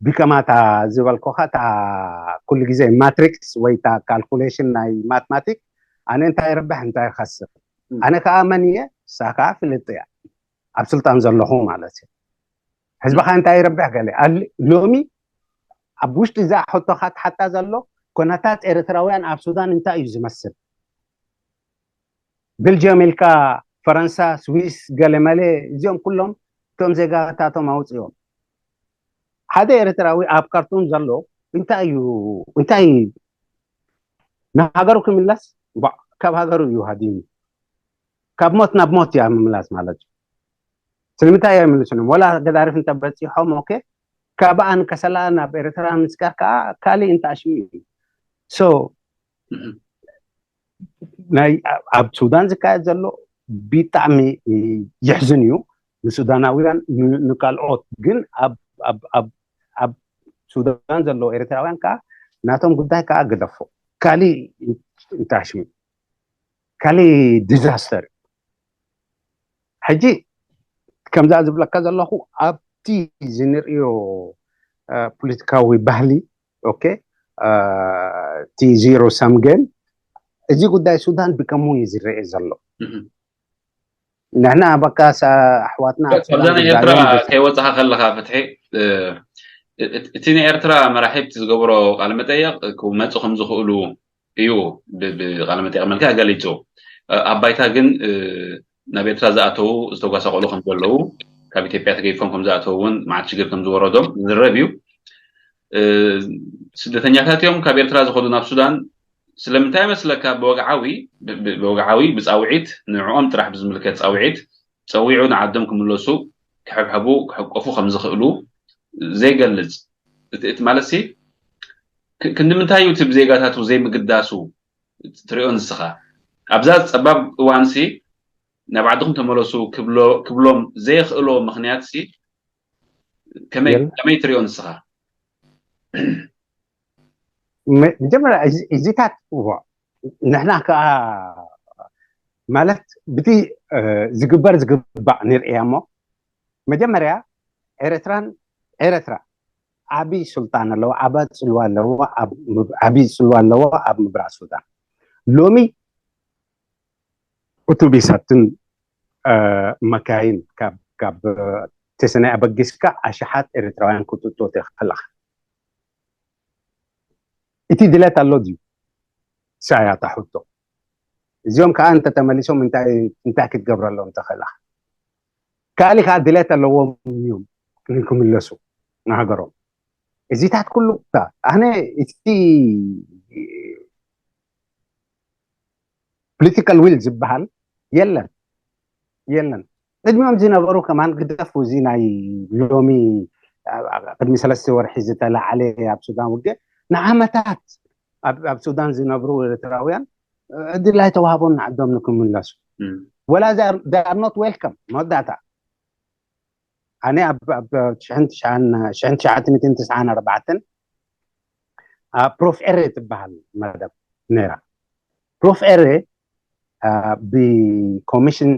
ብከማታ ዝበልኮኻ እታ ኩሉ ግዜ ማትሪክስ ወይ እታ ካልኩሌሽን ናይ ማትማቲክ ኣነ እንታይ ይረብሕ እንታይ ይኸስር ኣነ ከዓ መን እየ እሳ ከዓ ፍልጥ እያ ኣብ ስልጣን ዘለኹ ማለት እዩ ህዝብኻ እንታይ ይረብሕ ገለ ሎሚ ኣብ ውሽጢ እዛ ሕቶኻ ትሓታ ዘሎ ኮነታት ኤርትራውያን ኣብ ሱዳን እንታይ እዩ ዝመስል ቤልጅየም ኢልካ ፈረንሳ ስዊስ ገለመለ እዚኦም ኩሎም እቶም ዜጋታቶም ኣውፅኦም ሓደ ኤርትራዊ ኣብ ካርቱም ዘሎ እንታይ እዩ እንታይ ንሃገሩ ክምለስ ካብ ሃገሩ እዩ ሃዲሙ ካብ ሞት ናብ ሞት እያ ምምላስ ማለት እዩ ስለምንታይ እያ ምልስኖም ወላ ገዳሪፍ እንተበፂሖም ኦኬ ካብኣ ንከሰላ ናብ ኤርትራ ምፅጋር ከዓ ካሊእ እንተኣሽሙ እዩ so ናይ ኣብ ሱዳን ዝካየድ ዘሎ ብጣዕሚ ይሕዝን እዩ ንሱዳናውያን ንካልኦት ግን ኣብ ሱዳን ዘለዉ ኤርትራውያን ከዓ ናቶም ጉዳይ ከዓ ግደፎ ካሊእ እንታሽሙ ካሊእ ዲዛስተር እዩ ሕጂ ከምዛ ዝብለካ ዘለኹ ኣብቲ ዝንርእዮ ፖለቲካዊ ባህሊ ኦኬ እቲ ዜሮ ሳም ጌም እዚ ጉዳይ ሱዳን ብከምኡ እዩ ዝረአ ዘሎ ንሕና በቃ ኣሕዋትና ኣብዛ ናይ ኤርትራ ከይወፅኻ ከለኻ ፍትሒ እቲ ናይ ኤርትራ መራሒ እቲ ዝገበሮ ቃለ መጠየቅ ክመፁ ከም ዝኽእሉ እዩ ብቃለ መጠየቅ መልክዕ ገሊፁ ኣብ ባይታ ግን ናብ ኤርትራ ዝኣተዉ ዝተጓሳቆሉ ከም ዘለዉ ካብ ኢትዮጵያ ተገይፎም ከም ዝኣተዉ እውን መዓት ሽግር ከም ዝወረዶም ዝረብ እዩ ስደተኛታት እዮም ካብ ኤርትራ ዝኸዱ ናብ ሱዳን ስለምንታይ መስለካ ብወግዓዊ ብወግዓዊ ብፃውዒት ንዕኦም ጥራሕ ብዝምልከት ፃውዒት ፀዊዑ ንዓዶም ክምለሱ ክሕብሐቡ ክሕቀፉ ከም ዝኽእሉ ዘይገልፅ እቲ ማለት ሲ ክንዲ ምንታይ እዩ እቲ ብዜጋታቱ ዘይምግዳሱ ትሪኦ ንስኻ ኣብዛ ፀባብ እዋንሲ ናብ ዓድኹም ተመለሱ ክብሎም ዘይኽእሎ ምኽንያት ሲ ከመይ ትሪኦ ንስኻ መጀመርያ እዚታት ንሕና ከዓ ማለት ብቲ ዝግበር ዝግባእ ንርእያ እሞ መጀመርያ ኤረትራን ኤረትራ ዓቢ ሱልጣን ኣለዎ ዓቢ ጽልዋ ኣለዎ ዓቢ ጽልዋ ኣለዎ ኣብ ምብራቅ ሱዳን ሎሚ ኡቱቢሳትን መካይን ካብ ተሰነይ ኣበጊስካ ኣሽሓት ኤርትራውያን ክትእቶ ትኽእልኻ እቲ ድለት ኣሎ ድዩ ሳያ ታሕቶ እዚኦም ከዓ እንተተመሊሶም እንታይ ክትገብረሎም ትኽእልኻ ካሊእ ከዓ ድሌት ኣለዎም እዮም ክምለሱ ንሃገሮም እዚታት ኩሉ ኣነ እቲ political will ዝበሃል የለን የለን ቅድሚኦም ዝነበሩ ከማን ግደፉ እዚ ናይ ሎሚ ቅድሚ ሰለስተ ወርሒ ዝተላዓለ ኣብ ሱዳን ውግእ ንዓመታት ኣብ ሱዳን ዝነብሩ ኤርትራውያን እድል ኣይተዋህቦን ንዓዶም ንክምለሱ። ወላ they are not welcome። መወዳእታ ኣነ ኣብ ትሽዓን ትሽዓን ኣርባዕተን ፕሮፍ ኤሬ ትበሃል መደብ ነይራ። ፕሮፍ ኤሬ ብኮሚሽን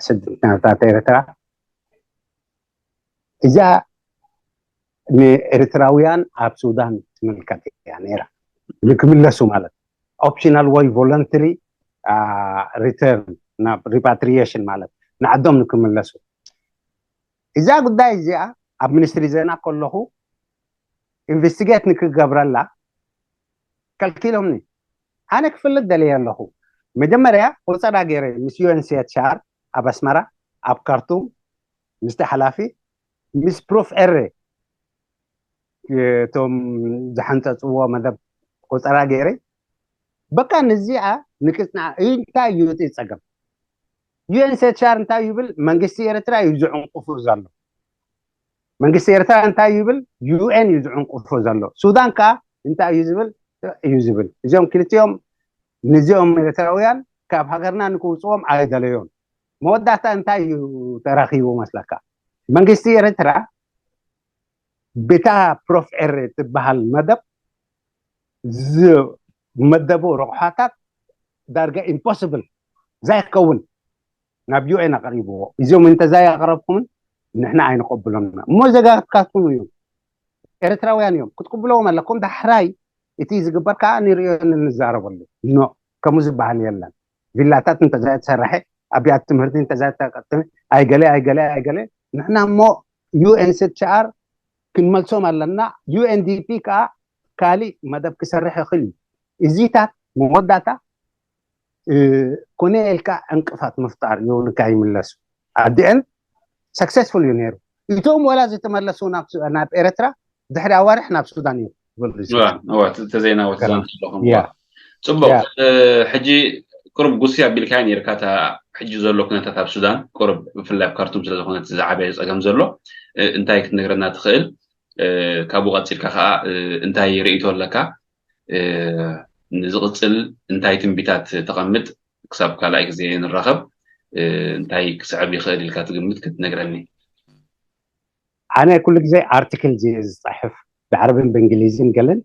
ስደተኛታት ኤርትራ እዛ ንኤርትራውያን ኣብ ሱዳን ትምልከት እያ ነይራ። ንክምለሱ ማለት ኦፕሽናል ወይ ቮለንተሪ ሪተርን ናብ ሪፓትሪየሽን ማለት ንዓዶም ንክምለሱ። እዛ ጉዳይ እዚኣ ኣብ ሚኒስትሪ ዜና ከለኹ ኢንቨስቲጌት ንክገብረላ ከልኪሎምኒ። ኣነ ክፍልጥ ደልየ ኣለኹ። መጀመርያ ቆፀራ ገይረ ምስ ዩኤንሲኤችኣር ኣብ ኣስመራ፣ ኣብ ካርቱም ምስቲ ሓላፊ፣ ምስ ፕሮፍ ኤሬ እቶም ዝሓንፀፅዎ መደብ ቆፀራ ገይረ በቃ ነዚኣ ንቅፅና እንታይ እዩ እቲ ፀገም? ዩኤንሲኤችኣር እንታይ ይብል? መንግስቲ ኤርትራ እዩ ዝዕንቁፉ ዘሎ። መንግስቲ ኤርትራ እንታይ ይብል? ዩኤን እዩ ዝዕንቁፉ ዘሎ። ሱዳን ከዓ እንታይ እዩ ዝብል? እዩ ዝብል። እዚኦም ክልቲኦም ንዚኦም ኤርትራውያን ካብ ሃገርና ንክውፅዎም ኣይደለዮም። መወዳእታ እንታይ እዩ ተረኺቡ መስለካ? መንግስቲ ኤርትራ ብታ ፕሮፍ ኤሬ ትበሃል መደብ ዝመደቡ ረቑሓታት ዳርጋ ኢምፖስብል ዘይከውን ናብ ዩኤን ኣቕሪብዎ። እዚኦም እንተዘይ ኣቕረብኩምን ንሕና ኣይንቐብሎምና እሞ ዜጋትካትኩም እዮም። ኤርትራውያን እዮም ክትቅብለዎም ኣለኩም። ዳሕራይ እቲ ዝግበር ከዓ ንርእዮ ንዛረበሉ። ኖ፣ ከምኡ ዝበሃል የለን። ቪላታት እንተዘይተሰርሐ፣ ኣብያት ትምህርቲ እንተዘይተቀጥመ፣ ኣይገለ ኣይገለ ኣይገለ ንሕና እሞ ዩኤንኤችሲአር ክንመልሶም ኣለና። ዩኤንዲፒ ከዓ ካሊእ መደብ ክሰርሕ ይኽእል እዩ። እዚታት መወዳእታ ኮነ ኢልካ ዕንቅፋት ምፍጣር እዩ ንካ ይምለሱ። ኣዲአን ሰክሰስፉል እዩ ነይሩ። እቶም ወላ ዝተመለሱ ናብ ኤርትራ ድሕሪ ኣዋርሕ ናብ ሱዳን እዩ። ተዘይናወ ተዛንት ኣለኹም። ጽቡቅ። ሕጂ ቅሩብ ጉሲ ኣቢልካ ነርካ እታ ሕጂ ዘሎ ኩነታት ኣብ ሱዳን ቅሩብ ብፍላይ ኣብ ካርቱም ስለዝኮነ ዝዓበየ ፀገም ዘሎ እንታይ ክትነግረና ትኽእል? ካብኡ ቀፂልካ ከዓ እንታይ ርእይቶ ኣለካ? ንዝቕፅል እንታይ ትንቢታት ተቐምጥ? ክሳብ ካልኣይ ግዜ ንራኸብ እንታይ ክስዕብ ይኽእል ኢልካ ትግምት ክትነግረኒ? ኣነ ኩሉ ግዜ ኣርቲክል ዝፅሕፍ ብዓረብን ብእንግሊዝን ገለን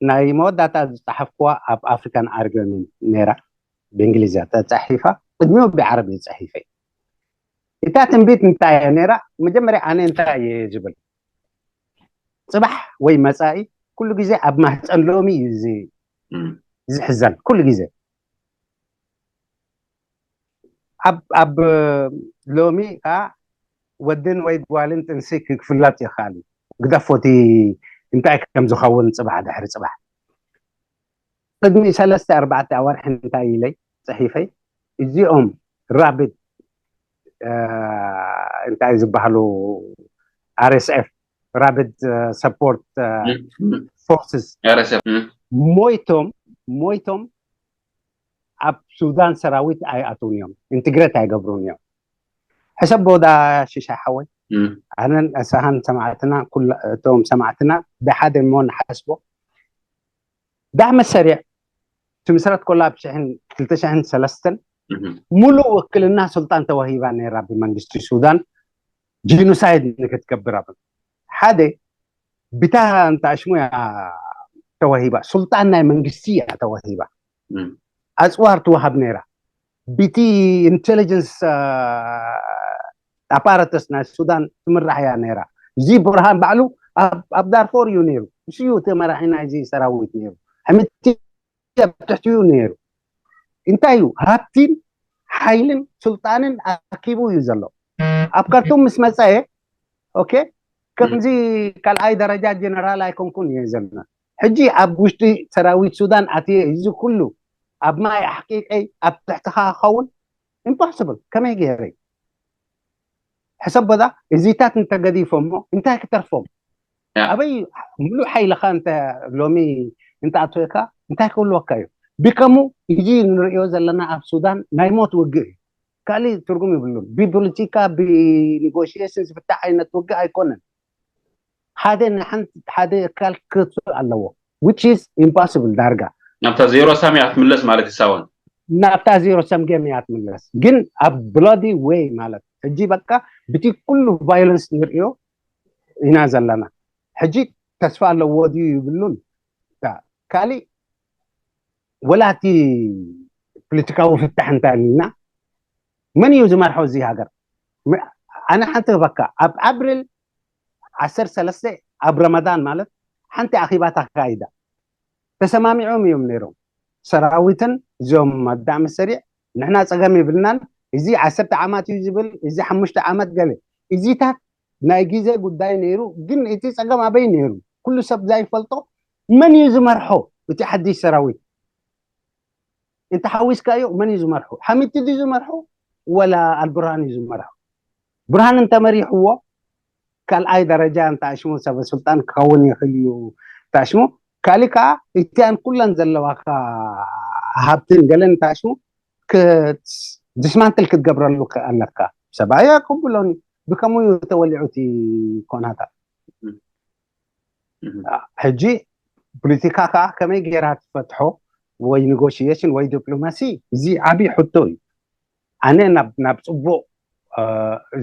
ናይ መወዳእታ ዝፀሓፍኩዋ ኣብ ኣፍሪካን ኣርገን ነይራ። ብእንግሊዝያ ተፃሒፋ ቅድሚኡ ብዓረብ ዝፀሒፈ እታ ትንቢት እንታይ እያ ነይራ? መጀመርያ ኣነ እንታይ እየ ዝብል? ፅባሕ ወይ መፃኢ ኩሉ ግዜ ኣብ ማህፀን ሎሚ እዩ ዝሕዘን። ኩሉ ግዜ ኣብ ሎሚ ከዓ ወድን ወይ ጓልን ጥንሲ ክፍለጥ ይኽእል እዩ። ግደፎቲ እንታይ ከም ዝኸውን ፅባሕ ድሕሪ ፅባሕ። ቅድሚ ሰለስተ ኣርባዕተ ኣዋርሕ እንታይ ኢለይ ፅሒፈይ? እዚኦም ራቢድ እንታይ ዝበሃሉ ኣርኤስኤፍ ራቢድ ሰፖርት ፎርስስ ሞይቶም ሞይቶም ኣብ ሱዳን ሰራዊት ኣይኣትውን እዮም፣ ኢንትግሬት ኣይገብሩን እዮም። ሕሰብ ቦዳ ሽሻ ሓወይ ኣነን እሳሃን ሰማዕትና እቶም ሰማዕትና ብሓደ እሞ ንሓስቦ ዳዕመ ሰሪዕ ትምስረት ኮላ ኣብ ክልተ ሽሕን ሰለስተን ሙሉእ ውክልና ስልጣን ተዋሂባ ነይራ ብመንግስቲ ሱዳን ጂኖሳይድ ንክትገብር ኣብ ሓደ ብታ እንታ ሽሙ እያ ተዋሂባ፣ ስልጣን ናይ መንግስቲ እያ ተዋሂባ። ኣፅዋር ትወሃብ ነይራ ብቲ ኢንቴሊጀንስ ኣፓራተስ ናይ ሱዳን ትምራሕ እያ ነይራ። እዚ ብርሃን ባዕሉ ኣብ ዳርፎር እዩ ነይሩ። እሱ እዩ ተመራሒ ናይዚ ሰራዊት ነይሩ። ሕምቲ ኣብ ትሕቲኡ ነይሩ። እንታይ እዩ ሃብቲን ሓይልን ስልጣንን ኣኪቡ እዩ ዘሎ። ኣብ ካርቱም ምስ መፀ ኦኬ ከምዚ ካልኣይ ደረጃ ጀነራል ኣይኮንኩን እየ ዘለና። ሕጂ ኣብ ውሽጢ ሰራዊት ሱዳን ኣትየ እዚ ኩሉ ኣብ ማይ ኣሕቂቀይ ኣብ ትሕትኻ ክኸውን ኢምፖስብል። ከመይ ገይረይ ሕሰብ ቦታ እዚታት እንተገዲፎሞ እንታይ ክተርፎም? ኣበይ ሙሉእ ሓይልኻ እንተ ሎሚ እንተኣትወካ እንታይ ክህልወካ እዩ? ብከሙ እዚ ንርእዮ ዘለና ኣብ ሱዳን ናይ ሞት ውግእ እዩ። ካልእ ትርጉም ይብሉን። ብፖለቲካ ብኔጎሽሽን ዝፍታሕ ዓይነት ውግእ ኣይኮነን። ሓደ ንሓንቲ ሓደ ኣካል ክርትዕ ኣለዎ። Which is impossible ዳርጋ ናብታ ዜሮ ሳም እያ ክትምለስ ማለት ይሳወን። ናብታ ዜሮ ሳም ጌም እያ ትምለስ። ግን ኣብ ብላዲ ወይ ማለት ሕጂ በቃ ብቲ ኩሉ ቫዮለንስ ንርእዮ ኢና ዘለና። ሕጂ ተስፋ ኣለዎ ድዩ ይብሉን። ካሊእ ወላቲ ፖለቲካዊ ፍታሕ እንታይ ኢልና መን እዩ ዝመርሖ እዚ ሃገር? ኣነ ሓንቲ ክበካ ኣብ ኣብሪል ዓሰርተ ሰለስተ ኣብ ረመዳን ማለት ሓንቲ ኣኺባ ተካይዳ። ተሰማሚዖም እዮም ነይሮም ሰራዊትን እዚኦም ኣዳሚ ሰሪዕ ንሕና ፀገም ይብልናን፣ እዚ ዓሰርተ ዓመት እዩ ዝብል፣ እዚ ሓሙሽተ ዓመት ገለ፣ እዚታት ናይ ግዜ ጉዳይ ነይሩ። ግን እቲ ፀገም ኣበይ ነይሩ? ኩሉ ሰብ ዘይፈልጦ መን እዩ ዝመርሖ እቲ ሓድሽ ሰራዊት? እንተ ሓዊስካዮ መን እዩ ዝመርሖ? ሓሚቲ ድዩ ዝመርሖ ወላ ኣልብርሃን እዩ ዝመርሖ? ብርሃን እንተመሪሕዎ ካልኣይ ደረጃ እንተኣሽሙ ሰበ ስልጣን ክኸውን ይኽእል እዩ። እንተኣሽሙ ካሊእ ከዓ እቲኣን ኩለን ዘለዋካ ሃብትን ገለን እንተኣሽሙ ዲስማንትል ክትገብረሉ ኣለካ። ሰብኣይ ኣይቅብሎን እዩ። ብከምኡ እዩ ተወሊዑ እቲ ኮናታ። ሕጂ ፖለቲካ ከዓ ከመይ ገይራ ትፈትሖ ወይ ኔጎሽዬሽን ወይ ዲፕሎማሲ፣ እዚ ዓብዪ ሕቶ እዩ። ኣነ ናብ ናብ ፅቡቕ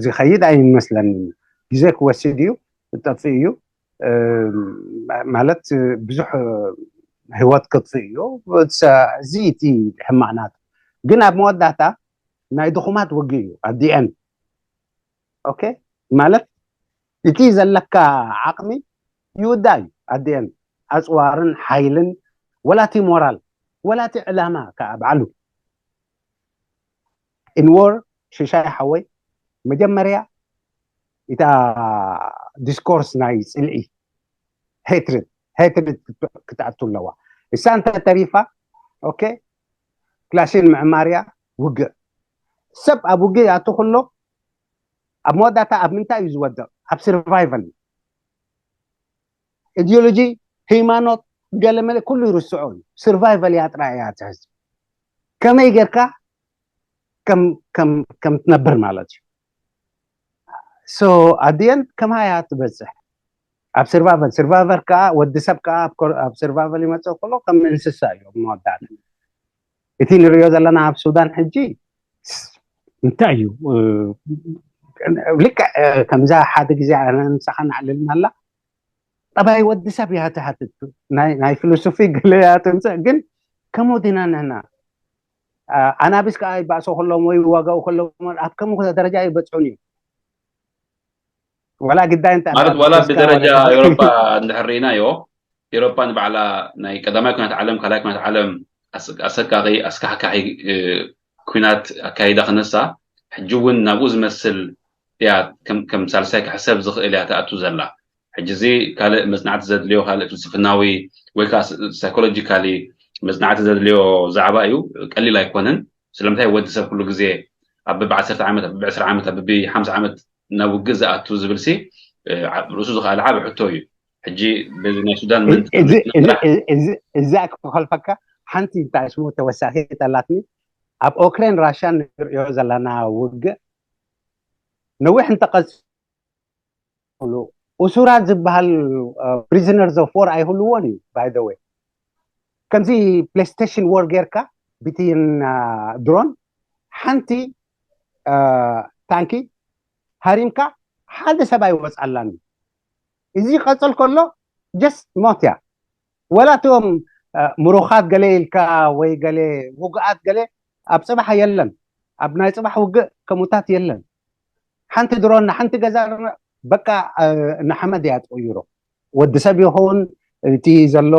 ዝኸይድ ኣይመስለንን። ግዜ ክወስድ እዩ፣ ክጠፍእ እዩ። ማለት ብዙሕ ህይወት ክጥፍእ እዩ። እዚ እቲ ሕማቕ ናቱ ግን ኣብ መወዳእታ ናይ ድኹማት ውግእ እዩ። ኣዲአን ኦኬ ማለት እቲ ዘለካ ዓቕሚ ይውዳእ እዩ። ኣዲአን ኣፅዋርን ሓይልን ወላቲ ሞራል ወላቲ ዕላማ ከዓ ባዕሉ ኢንወር ሽሻይ ሓወይ መጀመርያ እታ ዲስኮርስ ናይ ፅልኢ ሄትርድ ሄትርድ ክትኣቱ ኣለዋ። እሳ እንተ ተሪፋ ኦኬ ክላሽን ምዕማርያ ውግእ ሰብ ኣብ ውግእ ይኣቱ ከሎ ኣብ መወዳእታ ኣብ ምንታይ እዩ ዝወድቕ? ኣብ ሰርቫይቫል። ኢዲዮሎጂ፣ ሃይማኖት፣ ገለመለ ኩሉ ይርስዖ እዩ። ሰርቫይቫል እያ ጥራይ እያ ትሕዝ። ከመይ ጌርካ ከም ትነብር ማለት እዩ። ሶ ኣዲየን ከማያ ትበፅሕ ኣብ ሰርቫይቫል። ሰርቫይቨር ከዓ ወዲ ሰብ ከዓ ኣብ ሰርቫይቫል ይመፅእ ከሎ ከም እንስሳ እዮም መወዳእታ። እቲ ንሪኦ ዘለና ኣብ ሱዳን ሕጂ እንታይ እዩ? ልክዕ ከምዛ ሓደ ግዜ ኣነ ንስኻ ናዕልልና ኣላ ጠባይ ወዲ ሰብ እያ ትሓትት። ናይ ፍልስፊ ገለ እያ ትምፅእ። ግን ከምኡ ዲና ንሕና ኣናብስ ከዓ ይባእሶ ከሎም ወይ ይዋጋኡ ከሎም ኣብ ከምኡ ደረጃ ይበፅሑን እዮም። ዋላ ግዳይ እንተ ማለት ዋላ ብደረጃ ኤውሮጳ እንድሕር ርኢናዮ ኤውሮጳ ንባዕላ ናይ ቀዳማይ ኩናት ዓለም ካልኣይ ኩናት ዓለም ኣሰቃቂ ኣስካሕካሒ ኩናት ኣካይዳ ክነሳ ሕጂ እውን ናብኡ ዝመስል እያ ከም ሳልሳይ ክሕሰብ ዝኽእል እያ ትኣቱ ዘላ። ሕጂ እዚ ካልእ መጽናዕቲ ዘድልዮ ካልእ ፍልስፍናዊ ወይ ከዓ ሳይኮሎጂካሊ መጽናዕቲ ዘድልዮ ዛዕባ እዩ። ቀሊል ኣይኮነን። ስለምንታይ ወዲ ሰብ ኩሉ ግዜ ኣብ በቢ ዓሰርተ ዓመት ኣብ በቢ ዕስራ ዓመት ኣብ በቢ ሓምሳ ዓመት ናብ ውግእ ዝኣቱ ዝብል ሲ ርእሱ ዝኸኣለ ዓብ ሕቶ እዩ። ሕጂ በዚ ናይ ሱዳን እዛ ክኸልፈካ ሓንቲ እንታይ ሽሙ ተወሳኺ ጠላትኒ ኣብ ኦክሬን ራሽያ ንርእዮ ዘለና ውግእ ነዊሕ እንተቀስ እሱራት ዝበሃል prisoners of war ኣይህልዎን እዩ። By the way ከምዚ ፕሌስቴሽን ወር ጌርካ ብትን ድሮን ሓንቲ ታንኪ ሃሪምካ ሓደ ሰብ ኣይወፅኣላን እዩ። እዚ ቀፅል ከሎ ጀስት ሞት እያ። ወላ እቶም ምሩኻት ገለ ኢልካ ወይ ገለ ውግኣት ገለ ኣብ ፅባሕ የለን። ኣብ ናይ ፅባሕ ውግእ ከምኡታት የለን። ሓንቲ ድሮን ንሓንቲ ገዛ በቃ ንሓመድ እያ ትቕይሮ። ወዲ ሰብ ይኹን እቲ ዘሎ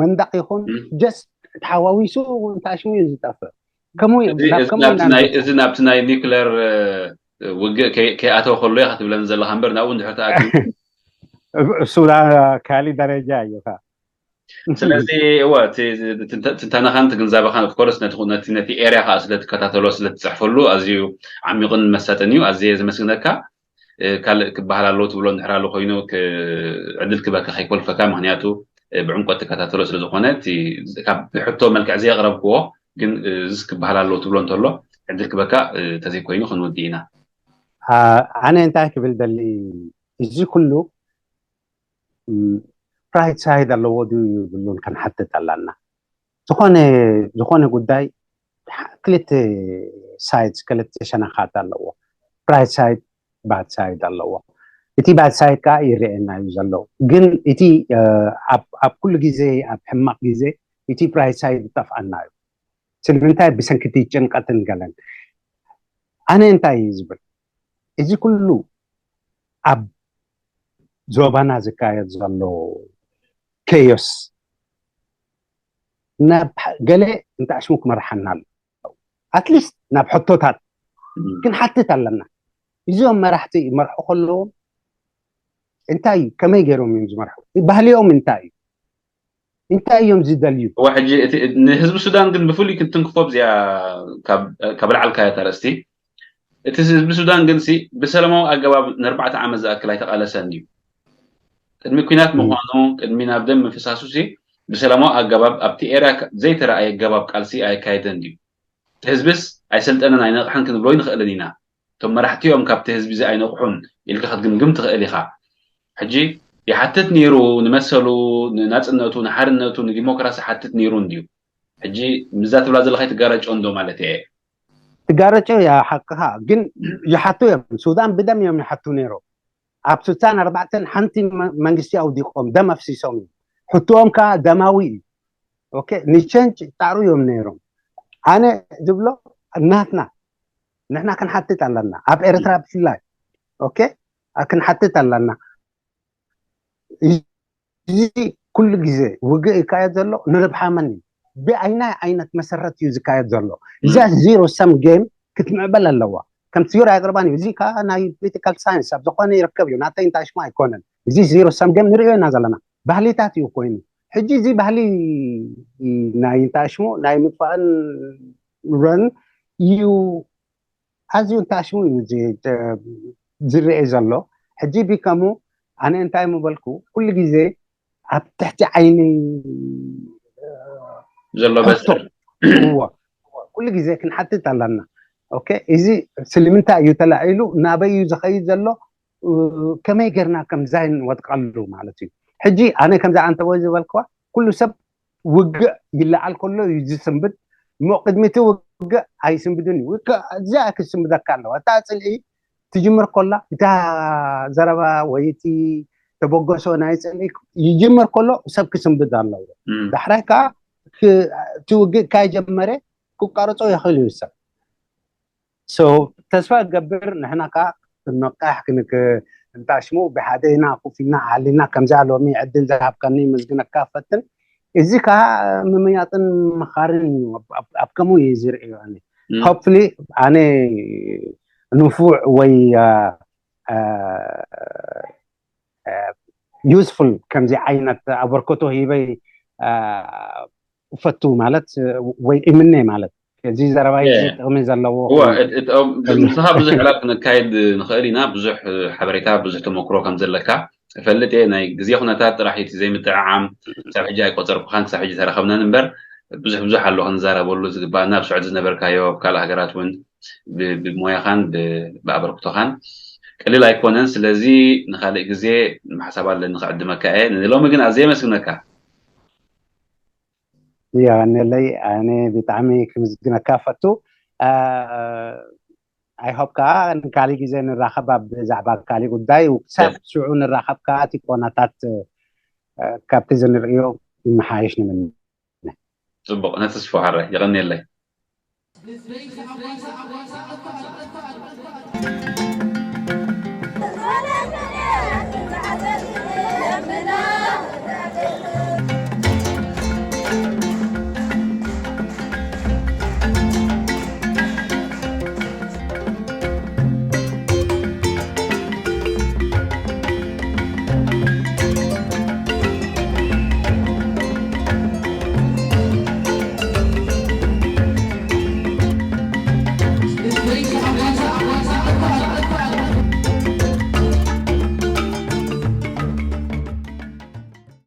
መንደቕ ይኹን ጀስት ተሓዋዊሱ እንታይ ሽሙ እዩ ዝጠፍእ። ከምኡ እዩ። ናብ ከምኡ ኢና ንበፅሕ። እዚ ናብቲ ናይ ኒክለር ውግእ ከይኣተወ ከሎ ኢኻ ትብለኒ ዘለኻ እምበር ናብኡ እንድሕር ተኣትዩ እሱ ካሊእ ደረጃ እዩ። ስለዚ እወ ትንታነኻን ትግንዛበኻን ኦፍኮርስ ነቲ ኤርያ ከዓ ስለትከታተሎ ስለትፅሕፈሉ ኣዝዩ ዓሚቕን መሳጥን እዩ። ኣዝየ ዘመስግነካ። ካልእ ክበሃል ኣለዎ ትብሎ እንድሕር ኣሎ ኮይኑ ዕድል ክበካ ከይኮልፈካ፣ ምክንያቱ ብዕምቆት ትከታተሎ ስለዝኮነ ካብ ሕቶ መልክዕ ዘየቅረብክዎ ግን ዝስ ክበሃል ኣለዎ ትብሎ እንተሎ ዕድል ክበካ ተዘይኮይኑ ክንውዲ ኢና። ኣነ እንታይ ክብል ደሊ እዚ ኩሉ ራይት ሳይድ ኣለዎ ድዩ ይብሉን ክንሓትት ኣላና። ዝኾነ ዝኾነ ጉዳይ ክልተ ሳይድ ክልተ ሸነኻት ኣለዎ። ብራይት ሳይድ ባድ ሳይድ ኣለዎ። እቲ ባድ ሳይድ ከዓ ይረአየና እዩ ዘሎ። ግን እቲ ኣብ ኩሉ ግዜ ኣብ ሕማቕ ግዜ እቲ ብራይት ሳይድ ይጠፍኣና እዩ። ስለምንታይ? ብሰንኪ እቲ ጭንቀትን ገለን። ኣነ እንታይ እዩ ዝብል? እዚ ኩሉ ኣብ ዞባና ዝካየድ ዘሎ ኬዮስ ናብ ገለ እንተኣሽሙ ክመርሓና ኣሎ። ኣትሊስት ናብ ሕቶታት ክንሓትት ኣለና። እዚኦም መራሕቲ ይመርሑ ከለዎም እንታይ እዩ፣ ከመይ ገይሮም እዮም ዝመርሑ? ባህሊኦም እንታይ እዩ? እንታይ እዮም ዝደልዩ? እዋ ሕጂ እቲ ንህዝቢ ሱዳን ግን ብፍሉይ ክትንክፎ ብዚኣ ካብ ላዕልካዮ ኣርእስቲ እቲ ህዝቢ ሱዳን ግን ሲ ብሰላማዊ ኣገባብ ንኣርባዕተ ዓመት ዝኣክል ኣይተቓለሰን እዩ። ቅድሚ ኩናት ምዃኑ ቅድሚ ናብ ደም ምፍሳሱ ሲ ብሰላማዊ ኣገባብ ኣብቲ ኤርያ ዘይተረኣየ ኣገባብ ቃልሲ ኣየካየደን ድዩ? እቲ ህዝብስ ኣይሰልጠነን ኣይነቕሐን ክንብሎ ይንኽእልን ኢና። እቶም መራሕቲ እዮም ካብቲ ህዝቢ እዚ ኣይነቕሑን ኢልካ ክትግምግም ትኽእል ኢኻ። ሕጂ ይሓትት ነይሩ ንመሰሉ፣ ንናፅነቱ፣ ንሓርነቱ፣ ንዲሞክራሲ ሓትት ነይሩ እንድዩ። ሕጂ ምዛ ትብላ ዘለኻ ትጋረጮ እንዶ ማለት እየ። ትጋረጮ እያ ሓቅኻ፣ ግን ይሓቱ እዮም። ሱዳን ብደም እዮም ይሓቱ ነይሮም። ኣብ ስሳን ኣርባዕተን ሓንቲ መንግስቲ ኣውዲቖም ደም ኣፍሲሶም እዮም። ሕትኦም ከዓ ደማዊ እዩ። ኦኬ፣ ንቸንጅ ጣዕሩ እዮም ነይሮም። ኣነ ዝብሎ ናትና ንሕና ክንሓትት ኣለና። ኣብ ኤርትራ ብፍላይ ኦኬ ክንሓትት ኣለና። እዚ ኩሉ ግዜ ውግእ ይካየድ ዘሎ ንርብሓ መን እዩ? ብኣይናይ ዓይነት መሰረት እዩ ዝካየድ ዘሎ? እዛ ዜሮ ሰም ጌም ክትምዕበል ኣለዋ። ከም ትዮሪ ኣቅርባን እዩ። እዚ ከዓ ናይ ፖለቲካል ሳይንስ ኣብ ዝኾነ ይርከብ እዩ። ናተይ እንታይ ሽማ ኣይኮነን። እዚ ዜሮ ሰም ጌም ንሪኦ ኢና ዘለና። ባህሊታት እዩ ኮይኑ። ሕጂ እዚ ባህሊ ናይ እንታይ ሽሙ ናይ ምጥፋእን ረን እዩ ኣዝዩ እንታይ ሽሙ እዩ ዝርአ ዘሎ። ሕጂ ቢከሙ ኣነ እንታይ ምበልኩ ኩሉ ግዜ ኣብ ትሕቲ ዓይኒ ዘሎ በስር ኩሉ ግዜ ክንሓትት ኣለና። ኦኬ፣ እዚ ስልምንታይ እዩ ተላዒሉ፣ ናበይ እዩ ዝኸይድ ዘሎ፣ ከመይ ጌርና ከም ዛይን ወድቀሉ ማለት እዩ። ሕጂ ኣነ ከምዛ ኣንተቦይ ዝበልክዋ ኩሉ ሰብ ውግእ ይለዓል ከሎ እዩ ዝስንብድ። እሞ ቅድሚ እቲ ውግእ ኣይስንብድን እዩ። እዚኣ ክስንብደካ ኣለዋ። እታ ፅልኢ ትጅምር ከላ እታ ዘረባ ወይ እቲ ተበገሶ ናይ ፅልኢ ይጅምር ከሎ ሰብ ክስንብድ ኣለዎ። ዳሕራይ ከዓ እቲ ውግእ ካይጀመረ ክቋረፆ ይኽእል እዩ ሰብ። ተስፋ እገብር ንሕና ከዓ ክንነቃሕ ክንክ እንታሽሙ ብሓደ ኢና ኮፍ ኢልና ሓሊና ከምዚኣ ሎሚ ዕድል ዝሃብካኒ መስግነካ ፈትን። እዚ ከዓ ምምያጥን ምኻርን እዩ። ኣብ ከምኡ እዩ ዝርእዮ። ኣነ ሆፕፍሊ ኣነ ንፉዕ ወይ ዩስፉል ከምዚ ዓይነት ኣበርክቶ ሂበይ እፈቱ ማለት ወይ እምነ ማለት እዚ ዘረባይ እዚ ጥቕሚ ዘለዎ ንስኻ ብዙሕ ዕላል ክነካየድ ንኽእል ኢና። ብዙሕ ሓበሬታ ብዙሕ ተመክሮ ከም ዘለካ እፈልጥ እየ። ናይ ግዜ ኩነታት ጥራሕ እቲ ዘይምጥዕዓም ክሳብ ሕጂ ኣይቆፀርኩኻን ክሳብ ሕጂ ተረኸብናን እምበር ብዙሕ ብዙሕ ኣሎ ክንዛረበሉ ዝግባኣና ኣብ ስዑዲ ዝነበርካዮ ኣብ ካልእ ሃገራት እውን ብሞያኻን ብኣበርክቶኻን ቀሊል ኣይኮነን። ስለዚ ንካልእ ግዜ ምሓሳብ ኣለኒ ክዕድመካ እየ። ንሎሚ ግን ኣዝየ የመስግነካ። ያ ነለይ ኣነ ብጣዕሚ ክምዝግነካ ፈቱ። ኣይሆፕ ከዓ ንካሊእ ግዜ ንራኸብ ኣብ ብዛዕባ ካሊእ ጉዳይ ክሳብ ሽዑ ንራኸብ ከዓ እቲ ቆናታት ካብቲ ዝንርእዮ ይመሓየሽ ንምነ። ፅቡቕ ነተስፎ ሓረ የቐንየለይ።